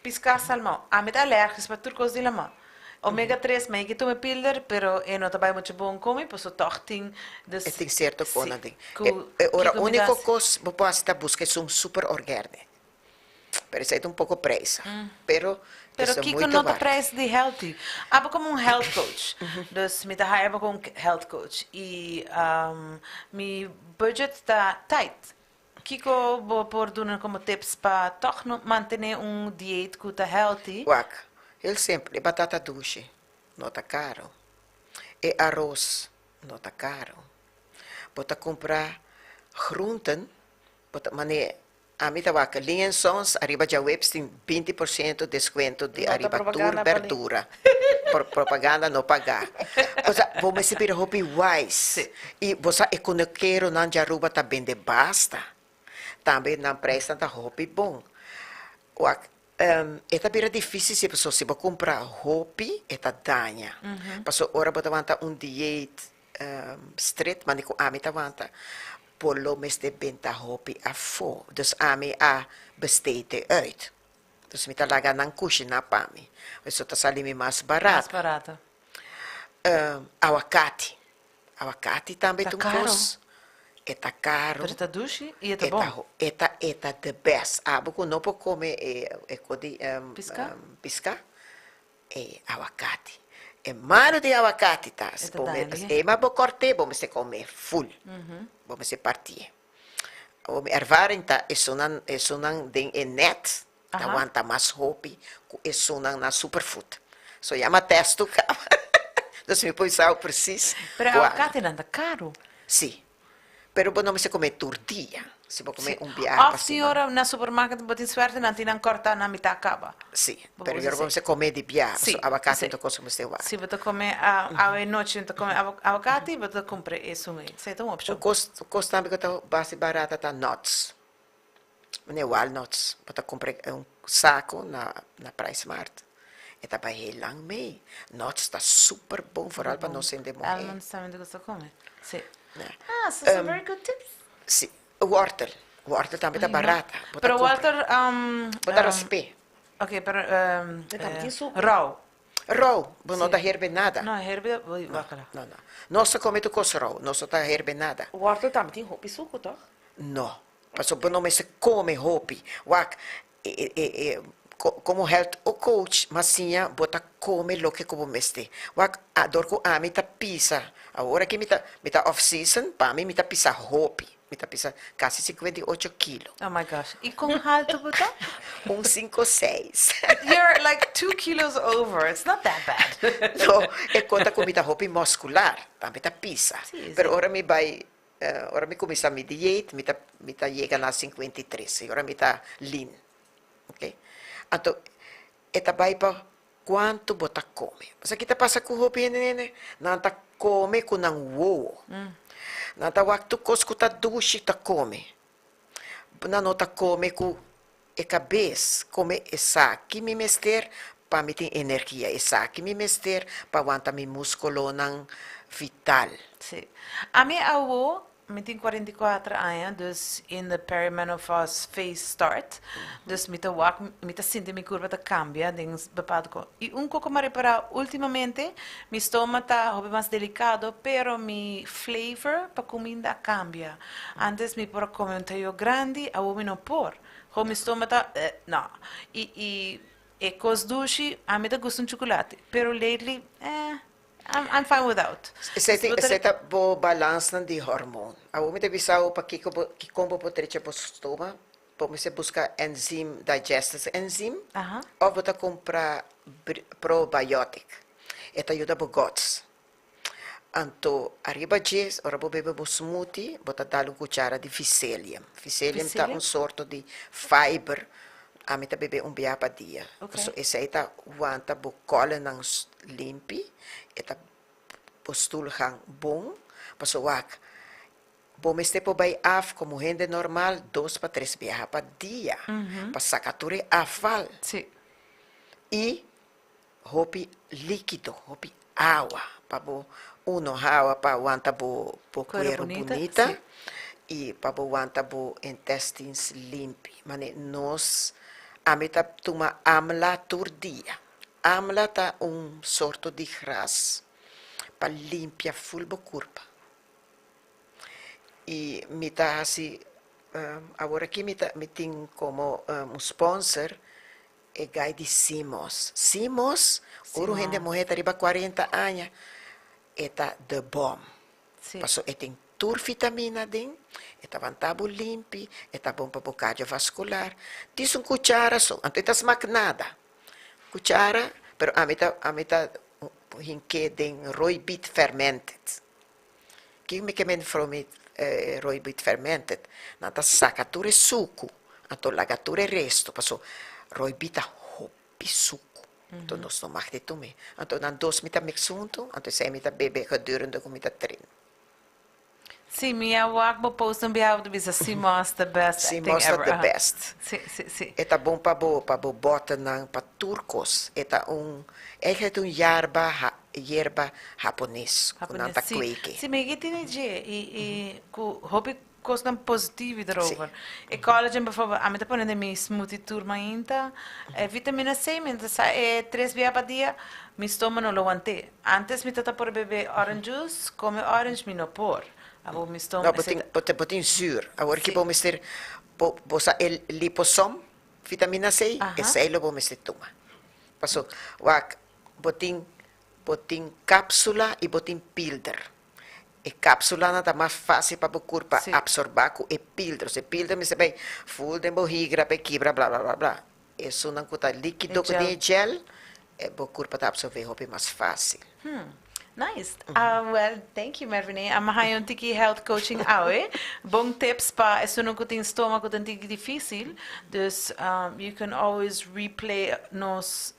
Speaker 1: piská, salmou. Ami ta alergisch pa tur kos di lama. Omega 3, mi a tuma pilder, pero e no ta bai mucho bon ku mi, paso tòg tin, dus.
Speaker 4: E tin sierto
Speaker 1: Sí,
Speaker 4: konan den.
Speaker 1: ku
Speaker 4: E ora
Speaker 1: kiko mi ta
Speaker 4: úniko
Speaker 1: hasi?
Speaker 4: kos bo por hasi ta buska esun super orgerne. Pero esei ta un poko prijs. Pero
Speaker 1: Pero
Speaker 4: esei
Speaker 1: kiko
Speaker 4: muito
Speaker 1: no ta
Speaker 4: waard.
Speaker 1: prijs di healthy? Abo komo un health coach. Dus mi ta haya abo komo un health coach. I mi budget ta tight. Kiko bo por duna komo tips pa tòg no mantené un dieet ku ta healthy?
Speaker 4: Wak, heel simpel, e batata dushi no ta karo. E aros no ta karo. Bo ta kumpra groenten, bo ta mane ami ta wak Lee en Sons ariba djaweps tin 20% deskuento di
Speaker 2: No ta
Speaker 4: ariba tur
Speaker 2: propaganda pa Lee.
Speaker 4: berdura. Propaganda no pagá. Osea, bo mester bira hopi wise. I bo sa e kunukeronan djaruba ta bende basta. Tambe nan prijsnan ta hopi bon. Wak, e ta bira difícil si pasobra si bo kumpra hopi e ta daña. Pasobra ora bo ta wanta un dieet stret, mane ku ami ta wanta, bo lo mester benta hopi afó. Dus ami a besteed e uit. Dus mi ta laga nan kushiná pa mi. Eso ta sali mi mas
Speaker 1: Mas
Speaker 4: barato.
Speaker 1: barato.
Speaker 4: Awakati. Awakati tambe
Speaker 1: Ta
Speaker 4: ta un
Speaker 1: karo.
Speaker 4: kos. E ta karo.
Speaker 1: Pero e ta dushi i e ta
Speaker 4: E
Speaker 1: bon.
Speaker 4: ta ho, e ta, e ta the best. Abo ku no por kome e, e kos di
Speaker 1: Piská?
Speaker 4: piská, e awakati. E malo di awakati ta,
Speaker 1: E ta
Speaker 4: bo me,
Speaker 1: daña.
Speaker 4: e ma bo kòrt'é, bo mester kome full. Bo mester partié. Awor mi ervaring ta esunnan esunnan den e net ta wanta mas hopi ku esunnan na superfood. So ya mi a test tur kaba. Dus mi por bisa precies
Speaker 1: Pero e
Speaker 4: kua.
Speaker 1: awakatinan ta karu.
Speaker 4: Si. Pero bo no mester kome tur dia. Si bo kome un biaha pa
Speaker 1: Of si
Speaker 4: siman.
Speaker 1: ora na supermarket bo tin suerte nan tin nan kòrtá na mitá kaba.
Speaker 4: Si,
Speaker 1: Bo
Speaker 4: pero
Speaker 1: por
Speaker 4: yora bo
Speaker 1: usa
Speaker 4: mester kome di biaha.
Speaker 1: Si,
Speaker 4: Pasobra awakati
Speaker 1: si.
Speaker 4: no ta kos ku mester wak.
Speaker 1: Si bo ta kome awe nochi no ta kome awakati, bo ta kumpra esun ei. Esei ta un
Speaker 4: Un
Speaker 1: opshon.
Speaker 4: kos, un kos tambe ku ta base barata ta nuts. Mane walnuts. Bo ta kumpra un sako na na Pricemart. E ta bai heel lang mee. Nuts ta super bon, vooral pa nos hende muhé.
Speaker 1: Almonds tambe ta gusta kome. Si.
Speaker 4: Ja.
Speaker 1: Ah, so some very good tips.
Speaker 4: Si. Wortel. Wortel tambe ta barata. Bo ta
Speaker 1: Pero
Speaker 4: kumpra.
Speaker 1: wortel,
Speaker 4: Bo ta rasp'é.
Speaker 1: Ok, pero
Speaker 2: E tambe tin suku.
Speaker 1: rou.
Speaker 4: Rou, bo no ta herbe nada.
Speaker 1: No, herbe, wakala.
Speaker 4: No, no. Nos ta come tur cos rou, nos no ta herbe nada.
Speaker 2: Wortel tambe tin hopi suku, toch?
Speaker 4: No, pasobra bo no mester come hopi. Wak, e, e, e, como health o coach, m'a siña bo ta come loke cu bo mester. Wak, dor cu ami ta pisa, awor aki mi ta, mi ta off season, pa mi mi ta pisa hopi. Mi ta pisa casi 58 kilo.
Speaker 1: Oh my gosh. Y con halto bo ta?
Speaker 4: Un cinco seis.
Speaker 1: You're like 2 kilos over. It's not that bad.
Speaker 4: No, e conta cu mi ta hopi muscular, tambe ta pisa.
Speaker 1: Si,
Speaker 4: Pero ora mi bay, ora mi cuminsa mi dieet, mi ta yega na 53, y ora mi ta lean. Ok? Anto, e ta bay pa cuanto bo ta come. Pasobra kico ta pasa cu hopi hende nene? Nan ta come cu nan wowo. Nan ta wak tur cos cu ta dushi ta come. Nan no ta come cu e cabes, come esaki mi mester pa mi tin energia, esaki mi mester pa wanta mi musculonan vital.
Speaker 1: Si. Ami awo Mi tin 44 aña, dus in the perimenopause phase start. Dus mi ta wak, mi ta sinti mi kurpa ta kambia den bepaalde ko. I un kos ku mi a repará últimamente, mi stoma ta hopi mas delikado, pero mi flavor pa kuminda a kambia. Antes mi por a kome un tayo grandi, awor mi no por. Gewoon mi stoma ta eh, no. I e kos dushi, ami ta gusta un chocolate, pero lately, eh, I'm fine without.
Speaker 4: Esei ta bo balansnan di hormoon. Awor mi ta bisa bo pakiko bo, kon bo por trecha bo stoma. Bo mester buska enzym, digestive enzym, òf bo ta kumpra probiotic. E ta yuda bo guts. Anto ariba dje, ora bo bebe bo smoothie, bo ta dal un kuchara di psyllium. Psyllium ta un sorto di fiber. Ami ta bebe un bia pa dia. Pasobra esei ta wanta bo kòlenan limpi, e ta bo stulgan bon. Pasobra wak, bo mester por bai af komo hende normal dos pa tres biaha pa dia pa saka tur e afval. I hopi likido, hopi awa pa bo uno awa pa wanta bo bo
Speaker 1: Cuero
Speaker 4: cuero
Speaker 1: bunita,
Speaker 4: bunita
Speaker 1: sí.
Speaker 4: y pa bo wanta bo intestines limpi. Mane nos, ami ta tuma amla tur dia. Amla ta un sorto di gras pa limpia ful bo curpa. Y mi ta haci, awor aki mi ta mi tin como un sponsor e guy di Simos. Simos, ora un hende
Speaker 1: Simos.
Speaker 4: muhé ta riba 40 aña, e ta the bomb. Paso e tin tur vitamina den, e ta wanta bo limpi, e ta bon pa bo cardiovascular. Dis un cuchara so, anto e ta smak nada. Cuchara, pero ami ta hink'é den rooibet fermented. Kiko mi ke men rooibet fermented? Nan ta saka tur e suku, anto laga tur e resto, paso rooibet ta hopi suku. Anto nos no mag di tum'é. Anto nan dos mi ta mix huntu, anto esei mi ta bebe gedurende ku mi ta train.
Speaker 1: Sí, mi a wak bo post un biaha bo ta bisa Simos the best thing
Speaker 4: Simos ta
Speaker 1: ever.
Speaker 4: the best.
Speaker 1: Sí, sí, sí.
Speaker 4: E ta bon pa bo botonan, pa tur kos. E ta un, eigenlijk un yerba hapones ku nan
Speaker 1: Japonés,
Speaker 4: ta
Speaker 1: sí.
Speaker 4: kweke.
Speaker 1: Sí, mi ke tin dje i ku hopi kosnan positivo erover. E collagen bijvoorbeeld, ami ta pone den mi smoothie tur mainta. E vitamina C, mi ta sa e tres bia pa dia, mi stoma no lo want'é. Antes mi tata por bebe orange juice, come orange, mi no por. Abo mi stoma
Speaker 4: No, bo tin zuur. Awor ku bo mester bo sa e liposom, vitamina C, esei lo bo mester tuma. Paso, wak, bo tin cápsula i bo tin pilder. E cápsula nan ta mas fásil pa bo kurpa absorbá ku e pilder. E pilder mester bai full den bo higra pa kibra, bla bla bla bla. Esunnan ku ta líkido
Speaker 1: E
Speaker 4: ku
Speaker 1: gel.
Speaker 4: tin gel, e bo kurpa ta absorbé hopi mas fásil.
Speaker 1: Nice. Well, thank you, Mervine. Ami a haña un tiki health coaching awe. Bon tips pa esun ku tin stoma ku tin tiki difísil. Dus you can always replay nos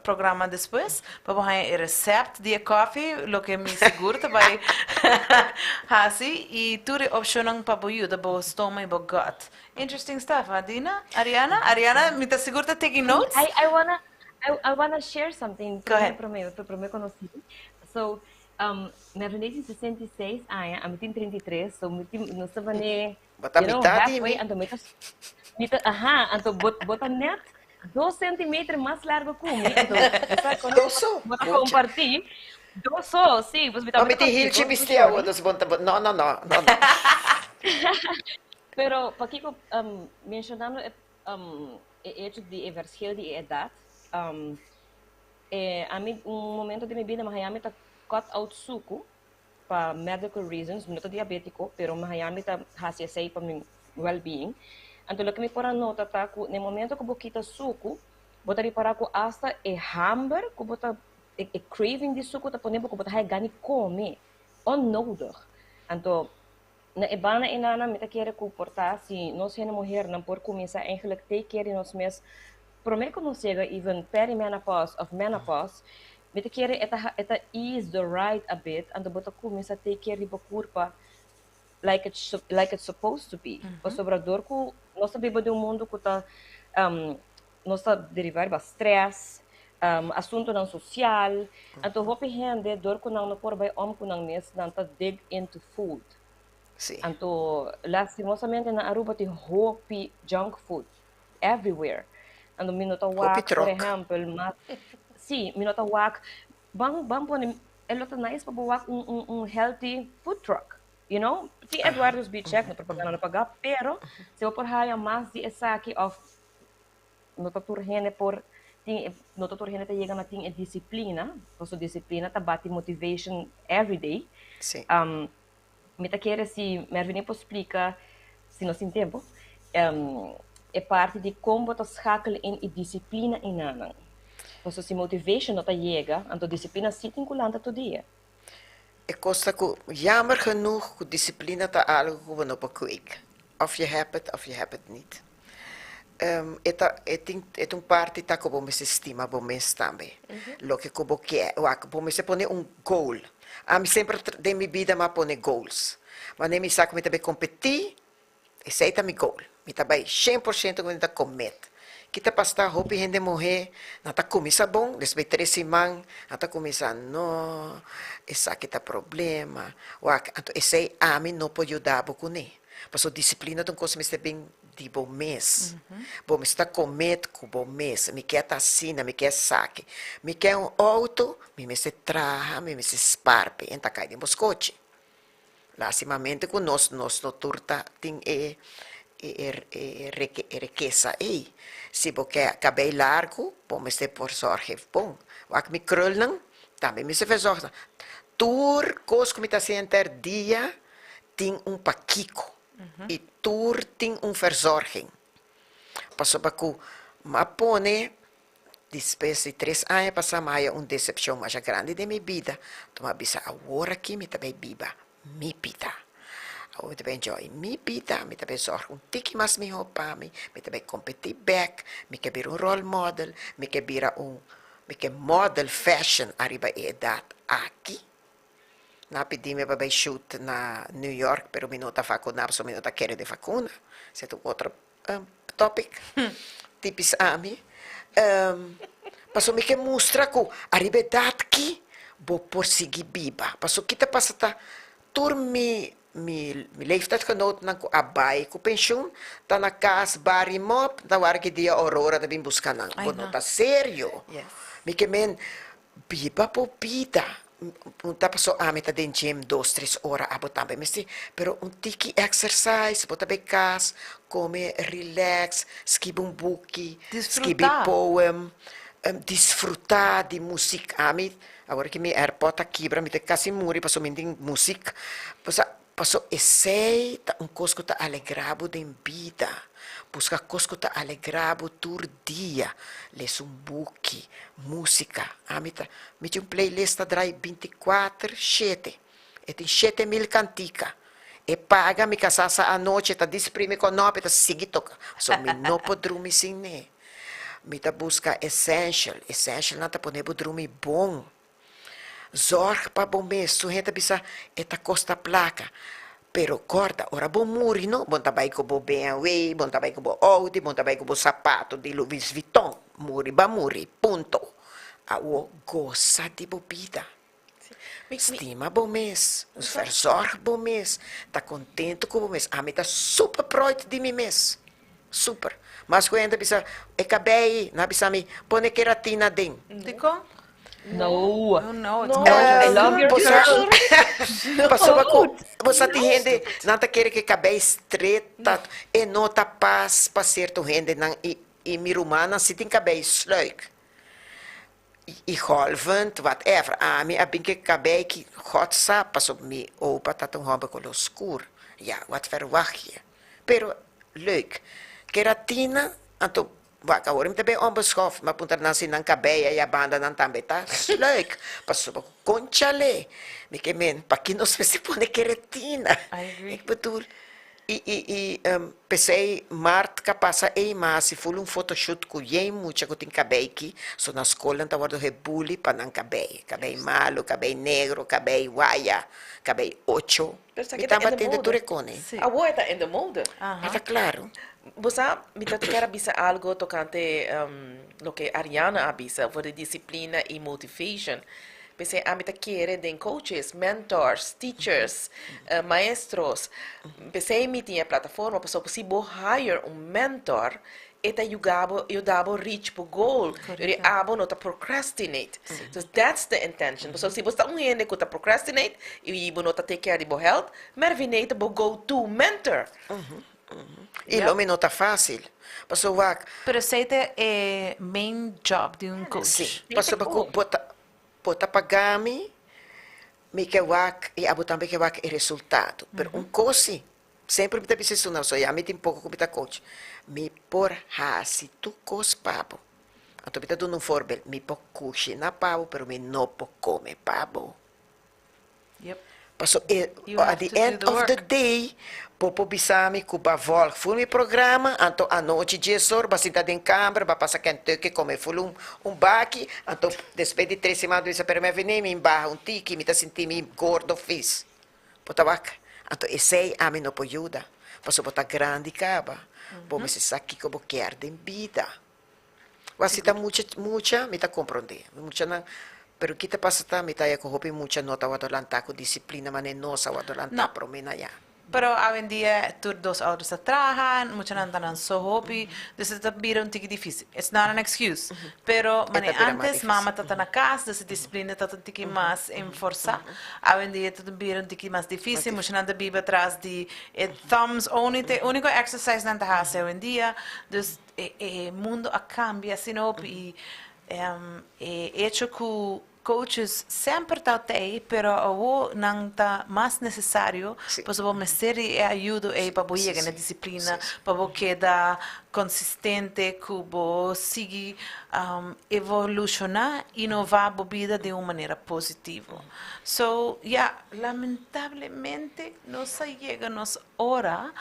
Speaker 1: programa despues. Pa bo haña e recept di e coffee, loke mi sigur ta bai hasi i tur e opshonnan pa bo yuda bo stoma i bo gut. Interesting stuff, huh, Dina? Ariana? Ariana, mi ta sigur ta taking notes?
Speaker 3: I wanna share something.
Speaker 1: Go ahead.
Speaker 3: Promé ku nos. So, Mervine tin 66 aña, ami tin 33, so mi tin, nos ta ne,
Speaker 4: Bota mitar di
Speaker 3: halfway,
Speaker 4: mi.
Speaker 3: Anto mi ta, aha, anto bo ta net 2 centimeter mas largu ku mi, anto,
Speaker 4: Dos so.
Speaker 3: bo ta
Speaker 4: Mucha.
Speaker 3: kompartí, dos so, sí, pues mi ta
Speaker 4: No, mi tin hilchi bisti awor, dus bon ta, no, no, no, no, no.
Speaker 3: Pero, pakiko, menshonando e hecho di e verschil di edat, ami, un momento di mi bida, mi ta cut out suku pa medical reasons, no ta diabétiko, pero mi ta hasi esei pa mi well-being. Anto, loke mi por a nota ta ku na momento ku bo kita suku, bo ta ripará ku hasta e hamber, ku bo ta e craving di suku ta pone ku bo ta haya gana kome, onnodig. Anto, na e banda einan mi ta kere ku por ta si nos hende muhernan por kuminsá eigenlijk take care di nos mes promé ku nos yega even perimenopause of menopause. Mi ta kere e ta ease the ride a bit, anto bo ta kuminsá take care di bo kurpa like it's supposed to be. Pasobra dor ku nos ta biba den un mundu ku ta nos ta derivá di stress, asuntunan sosial, anto hopi hende dor ku nan no por bai om ku nan mes, nan ta dig into food.
Speaker 4: Si.
Speaker 3: Anto lastimosamente na Aruba tin hopi junk food everywhere. Anto mi no ta
Speaker 4: Hopi
Speaker 3: wak, por
Speaker 4: truck.
Speaker 3: ehempel, mas si, mi no ta wak, ban ban pone, e lo ta nice pa bo wak un un un healthy food truck, you know? Tin Eduardo's Beach Shack, no propaganda no paga, pero si bo por haya mas di esaki of no ta tur hende por tin e, no ta tur hende ta yega na tin e disciplina, pasobra disciplina ta bati motivation everyday.
Speaker 4: Si.
Speaker 3: Mi ta kere si Mervini por splika, si nos tin tempu, e parti di kon bo ta schakel in e disiplina enanan. Pasobra si motivation no ta yega, anto disiplina si tin ku lanta tur dia.
Speaker 4: E kos ta ku jammer genoeg ku disiplina ta algu ku bo no por kweek. Of je hebt het of je hebt het niet. E ta e tin e ta un parti ta ku bo mester stima bo mes tambe. Loke ku bo ke wak bo mester pone un goal. Ami semper den mi bida mi a pone goals. Wanneer mi sa ku mi ta bai kompetí, esei ta mi goal. Mi ta bai shen por shento ku mi ta commit. Kita pasta hopi hende muhé nan ta kuminsá bon, despues tres siman nan ta kuminsá no, esaki ta problema. Wak, anto esei ami no por yuda bo kuné. Pasobra disiplina ta un kos mester bin di bo mes. Bo mester ta commit ku bo mes. Mi ke ta asina, mi ke esaki. Mi ke un outo, mi mester traha, mi mester spar p'e en ta kai den bo skochi. Lastimamente ku nos, nos no tur ta tin e e e rekesa ei. Si bo ke kabei largu, bo mester por zorg bon. Wak mi krulnan, tambe mester verzorg. Tur kos ku mi ta hasi henter dia tin un pakiko i tur tin un verzorging. Pasobra ku m'a pone despues di tres aña pasá m'a haya un desepshon masha grandi den mi bida, anto m'a bisa awor aki mi ta bai biba mi bida. Awor mi ta bai enjoy mi bida, mi ta bai zorg un tiki mas mihó pa mi, mi ta bai kompetí bèk, mi ke bira un role model, mi ke bira un, mi ke model fashion ariba e edat aki. Nan a pidi mi pa bai shoot na New York pero mi no ta vacuna pasobra mi no ta kere den vacuna. Esei ta un otro topic. Tipis ami. Pasobra mi ke mustra ku ariba edat ki bo por sigui biba. Pasobra ki ta pasa ta tur mi mi leeftijdgenootnan ku a bai ku penshun ta na kas bari mop ta wara ki dia Aurora ta bin buska nan. Bo no ta serio. Mi ke men Biba bo bida. Un ta paso ami ta den gym dos tres ora abo tambe mester pero un tiki exercise bo ta bay cas come relax skibi un buki skibi poem disfruta di music ami awor ki mi airpod a kibra mi ta casi muri paso mi tin music Paso esei ta un kos ku ta alegrá bo den bida. Buska kos ku ta alegrá bo tur dia. Lesa un buki, músika. Ami ta, mi tin un playlist ta drai bintikuater shete. E tin 7000 kantika. E paga mi kasá sa anochi, e ta disprimi kònòp, e ta sigui toka. So mi no por drumi sin ne. Mi ta buska essential. Essentialnan ta pone bo drumi bon. Zorg pa bo mes. Su hende ta bisa e ta kosta plaka. Pero kòrda, ora bo muri no, bo ta bai ku bo BMW, bo ta bai ku bo Audi, bo ta bai ku bo sapato di Louis Vuitton. Muri ba muri, punto. Awo gosa di bo bida. Stima bo mes, verzorg bo mes, ta kontentu ku bo mes. Ami ta super proud di mi mes. Super. Mas ku hende bisa e kabei, nan a bisa mi, pone keratina aden.
Speaker 1: Dikon?
Speaker 3: No.
Speaker 1: No, no, it's
Speaker 2: No.
Speaker 1: gorgeous.
Speaker 3: I love your
Speaker 4: Bo sa,
Speaker 3: curls.
Speaker 4: pasobra ku bo sa tin hende nan ta kere ku e kabei stret ta e no ta pas pa sierto hendenan i i mi rumannan si tin kabei sluik i golvend whatever ami a bin ku e kabei ki God sa pasobra mi opa ta ta un hòmber koló skur ya wat verwacht je pero leuk keratina anto Wak, awor mi ta bay onbeschoft, mi a puntra nan si nan cabey aya banda nan tambe ta sluik, pasobra cu conchale, mi ke men, paki nos mester pone keretina?
Speaker 1: I agree.
Speaker 4: Ik bedoel, y, y, y pesey maart ka pasa ey mi a haci full un photoshoot cu yen mucha cu tin cabey ki, so na school nan ta wordo gebully pa nan cabey, cabey malo, cabey negro, cabey waya, cabey ocho.
Speaker 2: Pero esaki
Speaker 4: Mi
Speaker 2: ta in
Speaker 4: tamba
Speaker 2: de
Speaker 4: tende tur
Speaker 2: mode.
Speaker 4: e kone.
Speaker 1: Sí.
Speaker 2: Awor e ta in de mode.
Speaker 1: Aha.
Speaker 4: A ta klaru.
Speaker 2: Bo sa, mi ta kier a bisa algo tokante loke Ariana a bisa over di disiplina i motivation. P'esei ami ta kere den coaches, mentors, teachers, maestros. P'esei mi tin e plataforma, pasobra ku si bo hire un mentor, e ta yuga bo, yuda bo reach bo goal. Yori abo no ta procrastinate. So that's the intention. Pasobra si bo sta un hende ku ta procrastinate i bo no ta take care di bo health, Merviney ta bo go to mentor.
Speaker 4: I lo mi no ta fásil. Pasobra wak.
Speaker 1: Pero esei ta e main job di un coach.
Speaker 4: Sí, pasobra ku bo ta bo ta paga mi, mi ke wak i abo tambe ke wak e resultado. Pero un kos si, semper mi ta bisa esun nan, so ya mi tin poko ku mi ta coach, mi por hasi tur kos pa bo. Anto mi ta duna un voorbeeld, mi por kushina pa bo, pero mi no por kome pa bo.
Speaker 1: Yep.
Speaker 4: Paso e
Speaker 1: You have
Speaker 4: at the
Speaker 1: to do
Speaker 4: end
Speaker 1: the
Speaker 4: of the
Speaker 1: work.
Speaker 4: day bo por bisa mi ku ba volg ful mi programa, anto anochi dies or ba sinta den kamber, ba pasa Kentucky kome ful un un baki, anto despues di tres siman bo bisa pero mi a vini mi baha un tiki mi ta sinti mi gordo fis. Bo ta wak? Anto esei ami no por yuda, pasobra bo ta grandi kaba, bo mester sa kiko bo kier den bida. Wak si ta mucha mucha mi ta komprondé. Muchanan, pero ki ta pasa ta mi ta haya ku hopi mucha no ta wòrdu lantá ku disiplina manera nos a wòrdu lantá
Speaker 1: No.
Speaker 4: promé na ya.
Speaker 1: Pero awendia tur dos ouders ta traha, muchanan ta nan so hopi, dus e ta bira un tiki difícil. It's not an excuse, pero
Speaker 4: E ta
Speaker 1: manera
Speaker 4: bira mas
Speaker 1: antes mama
Speaker 4: difícil.
Speaker 1: ta ta na kas, dus e disiplina ta ta un tiki mas enforsá. Awendia ta bira un tiki mas
Speaker 4: Mas
Speaker 1: difícil,
Speaker 4: difícil.
Speaker 1: muchanan ta biba tras di e thumbs only, ta e úniko exercise nan ta hasi awendia, dus E mundo a cambia asina hopi y e hecho cu coaches semper ta tey pero awo nan ta mas necesario pasobra bo mester di e ayudo ey pa bo yega na disciplina, pa bo keda consistente cu bo sigui evoluciona, inova bo bida den un manera positivo. So ya, lamentablemente nos a yega nos Ora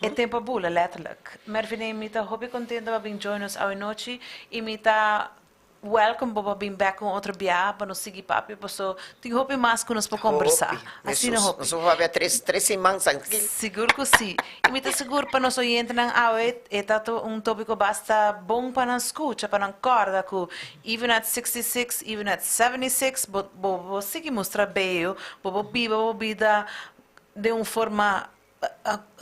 Speaker 1: e tempo a bula, letterlijk. Mervine, mi ta hopi contento pa bin join nos awe nochi y mi ta welcome bo pa bin bek un otro bia pa nos sigui papia paso tin hopi mas cu nos por combersa.
Speaker 4: Hopi.
Speaker 1: Asina
Speaker 4: Mesus.
Speaker 1: hopi.
Speaker 4: Nos por papia tres, tres siman trankil.
Speaker 1: Sigur cu si. Y mi ta sigur pa nos oyentenan awe e ta un topico basta bon pa nan scucha, pa nan corda cu even at 66, even at 76 bo bo bo sigui mustra beyo, bo bo biba bo bida den un forma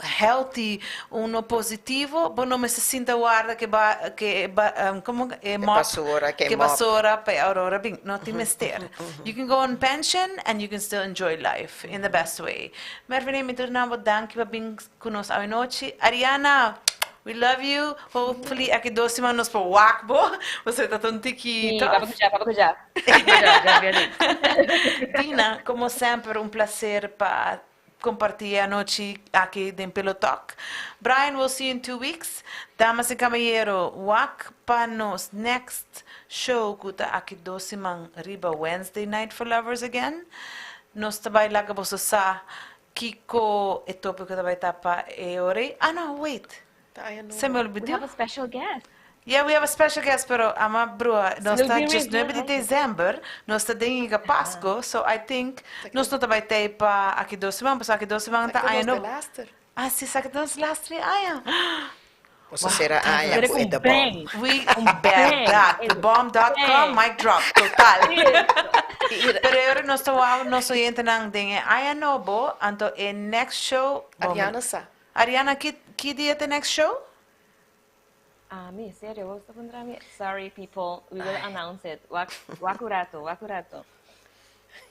Speaker 1: healthy, uno positivo, bo no mester sinta warda ke ba ke ba como e mop,
Speaker 4: basura, ke
Speaker 1: ke
Speaker 4: mop.
Speaker 1: basura pa e aurora bin, no tin mester. You can go on pension and you can still enjoy life in the best way. Mervine, mi ta duna bo danki pa bin ku nos awenochi. Ariana, we love you, hopefully aki dos siman nos por wak bo, pasobra ta ta un tiki
Speaker 3: Sí,
Speaker 1: tough.
Speaker 3: papa ku ja, papa ku ja. Ja, ja, ja,
Speaker 1: Dina, como semper un placer pa comparti e anochi aki den Pillow Talk. Brian, we'll see you in 2 weeks. Damas y caballero, wak pa nos next show cu ta aki 2 siman riba Wednesday Night for Lovers again. Nos ta bay laga boso sa kiko e topico ta bay ta pa e ora. Ah no, wait. Se me
Speaker 3: We
Speaker 1: olvidó.
Speaker 3: have a special guest.
Speaker 1: Yeah, we have a special guest, pero ama brua, nos
Speaker 3: Will
Speaker 1: ta
Speaker 3: be
Speaker 1: just 9 di
Speaker 3: revealed.
Speaker 1: december, nos ta den iga Pasco, so I think nos no ta bay tey pa aki 2 siman, paso aki 2 siman ta aña nobo. Ah, si, sa cu nos last 3 aña.
Speaker 4: Boso sera aña
Speaker 3: Pero
Speaker 4: ku e
Speaker 3: un
Speaker 4: the bomb.
Speaker 3: bang.
Speaker 1: We,
Speaker 3: Un bang.
Speaker 1: berdad,
Speaker 3: El
Speaker 1: thebomb.com,
Speaker 3: bang.
Speaker 1: mic drop, total. Pero awor nos ta wou nos oyentenan den e aña nobo, anto e next show, bom,
Speaker 2: Ariana sa.
Speaker 1: Ariana, ki dia ta next show?
Speaker 3: Ah, mi, serio, bo ta puntra mi? Sorry, people, we will announce it. Wak, wak un rato, wak un rato.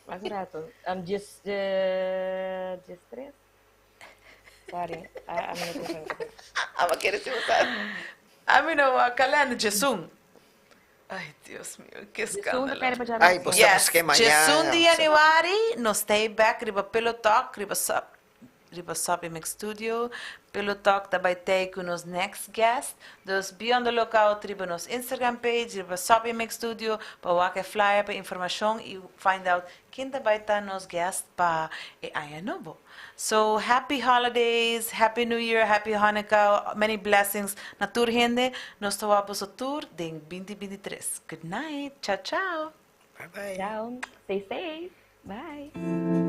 Speaker 3: Wak un rato. Just tres? Sorry, I'm not thinking.
Speaker 2: Ah, kier si bo
Speaker 1: I mean, no, kalender, 11. Ay, Dios mio, ki
Speaker 3: 11
Speaker 1: escándalo.
Speaker 3: pera pa
Speaker 4: Ay, bo
Speaker 1: Yes,
Speaker 4: sa mañana.
Speaker 1: 11 di januari, nos ta back riba Pillow Talk, riba Sub Mix Studio. Pillow Talk ta bay tey cu nos next guest. Dus be on the lookout riba nos Instagram page, riba Sub Mix Studio, pa wak e flyer pa informacion y find out ken ta bay ta nos guest pa e aña nobo. So happy holidays, happy New Year, happy Hanukkah, many blessings na tur hende. Nos ta wak boso tur den 2023. Good night. Ciao, ciao.
Speaker 4: Bye bye.
Speaker 3: Ciao. Stay safe. Bye.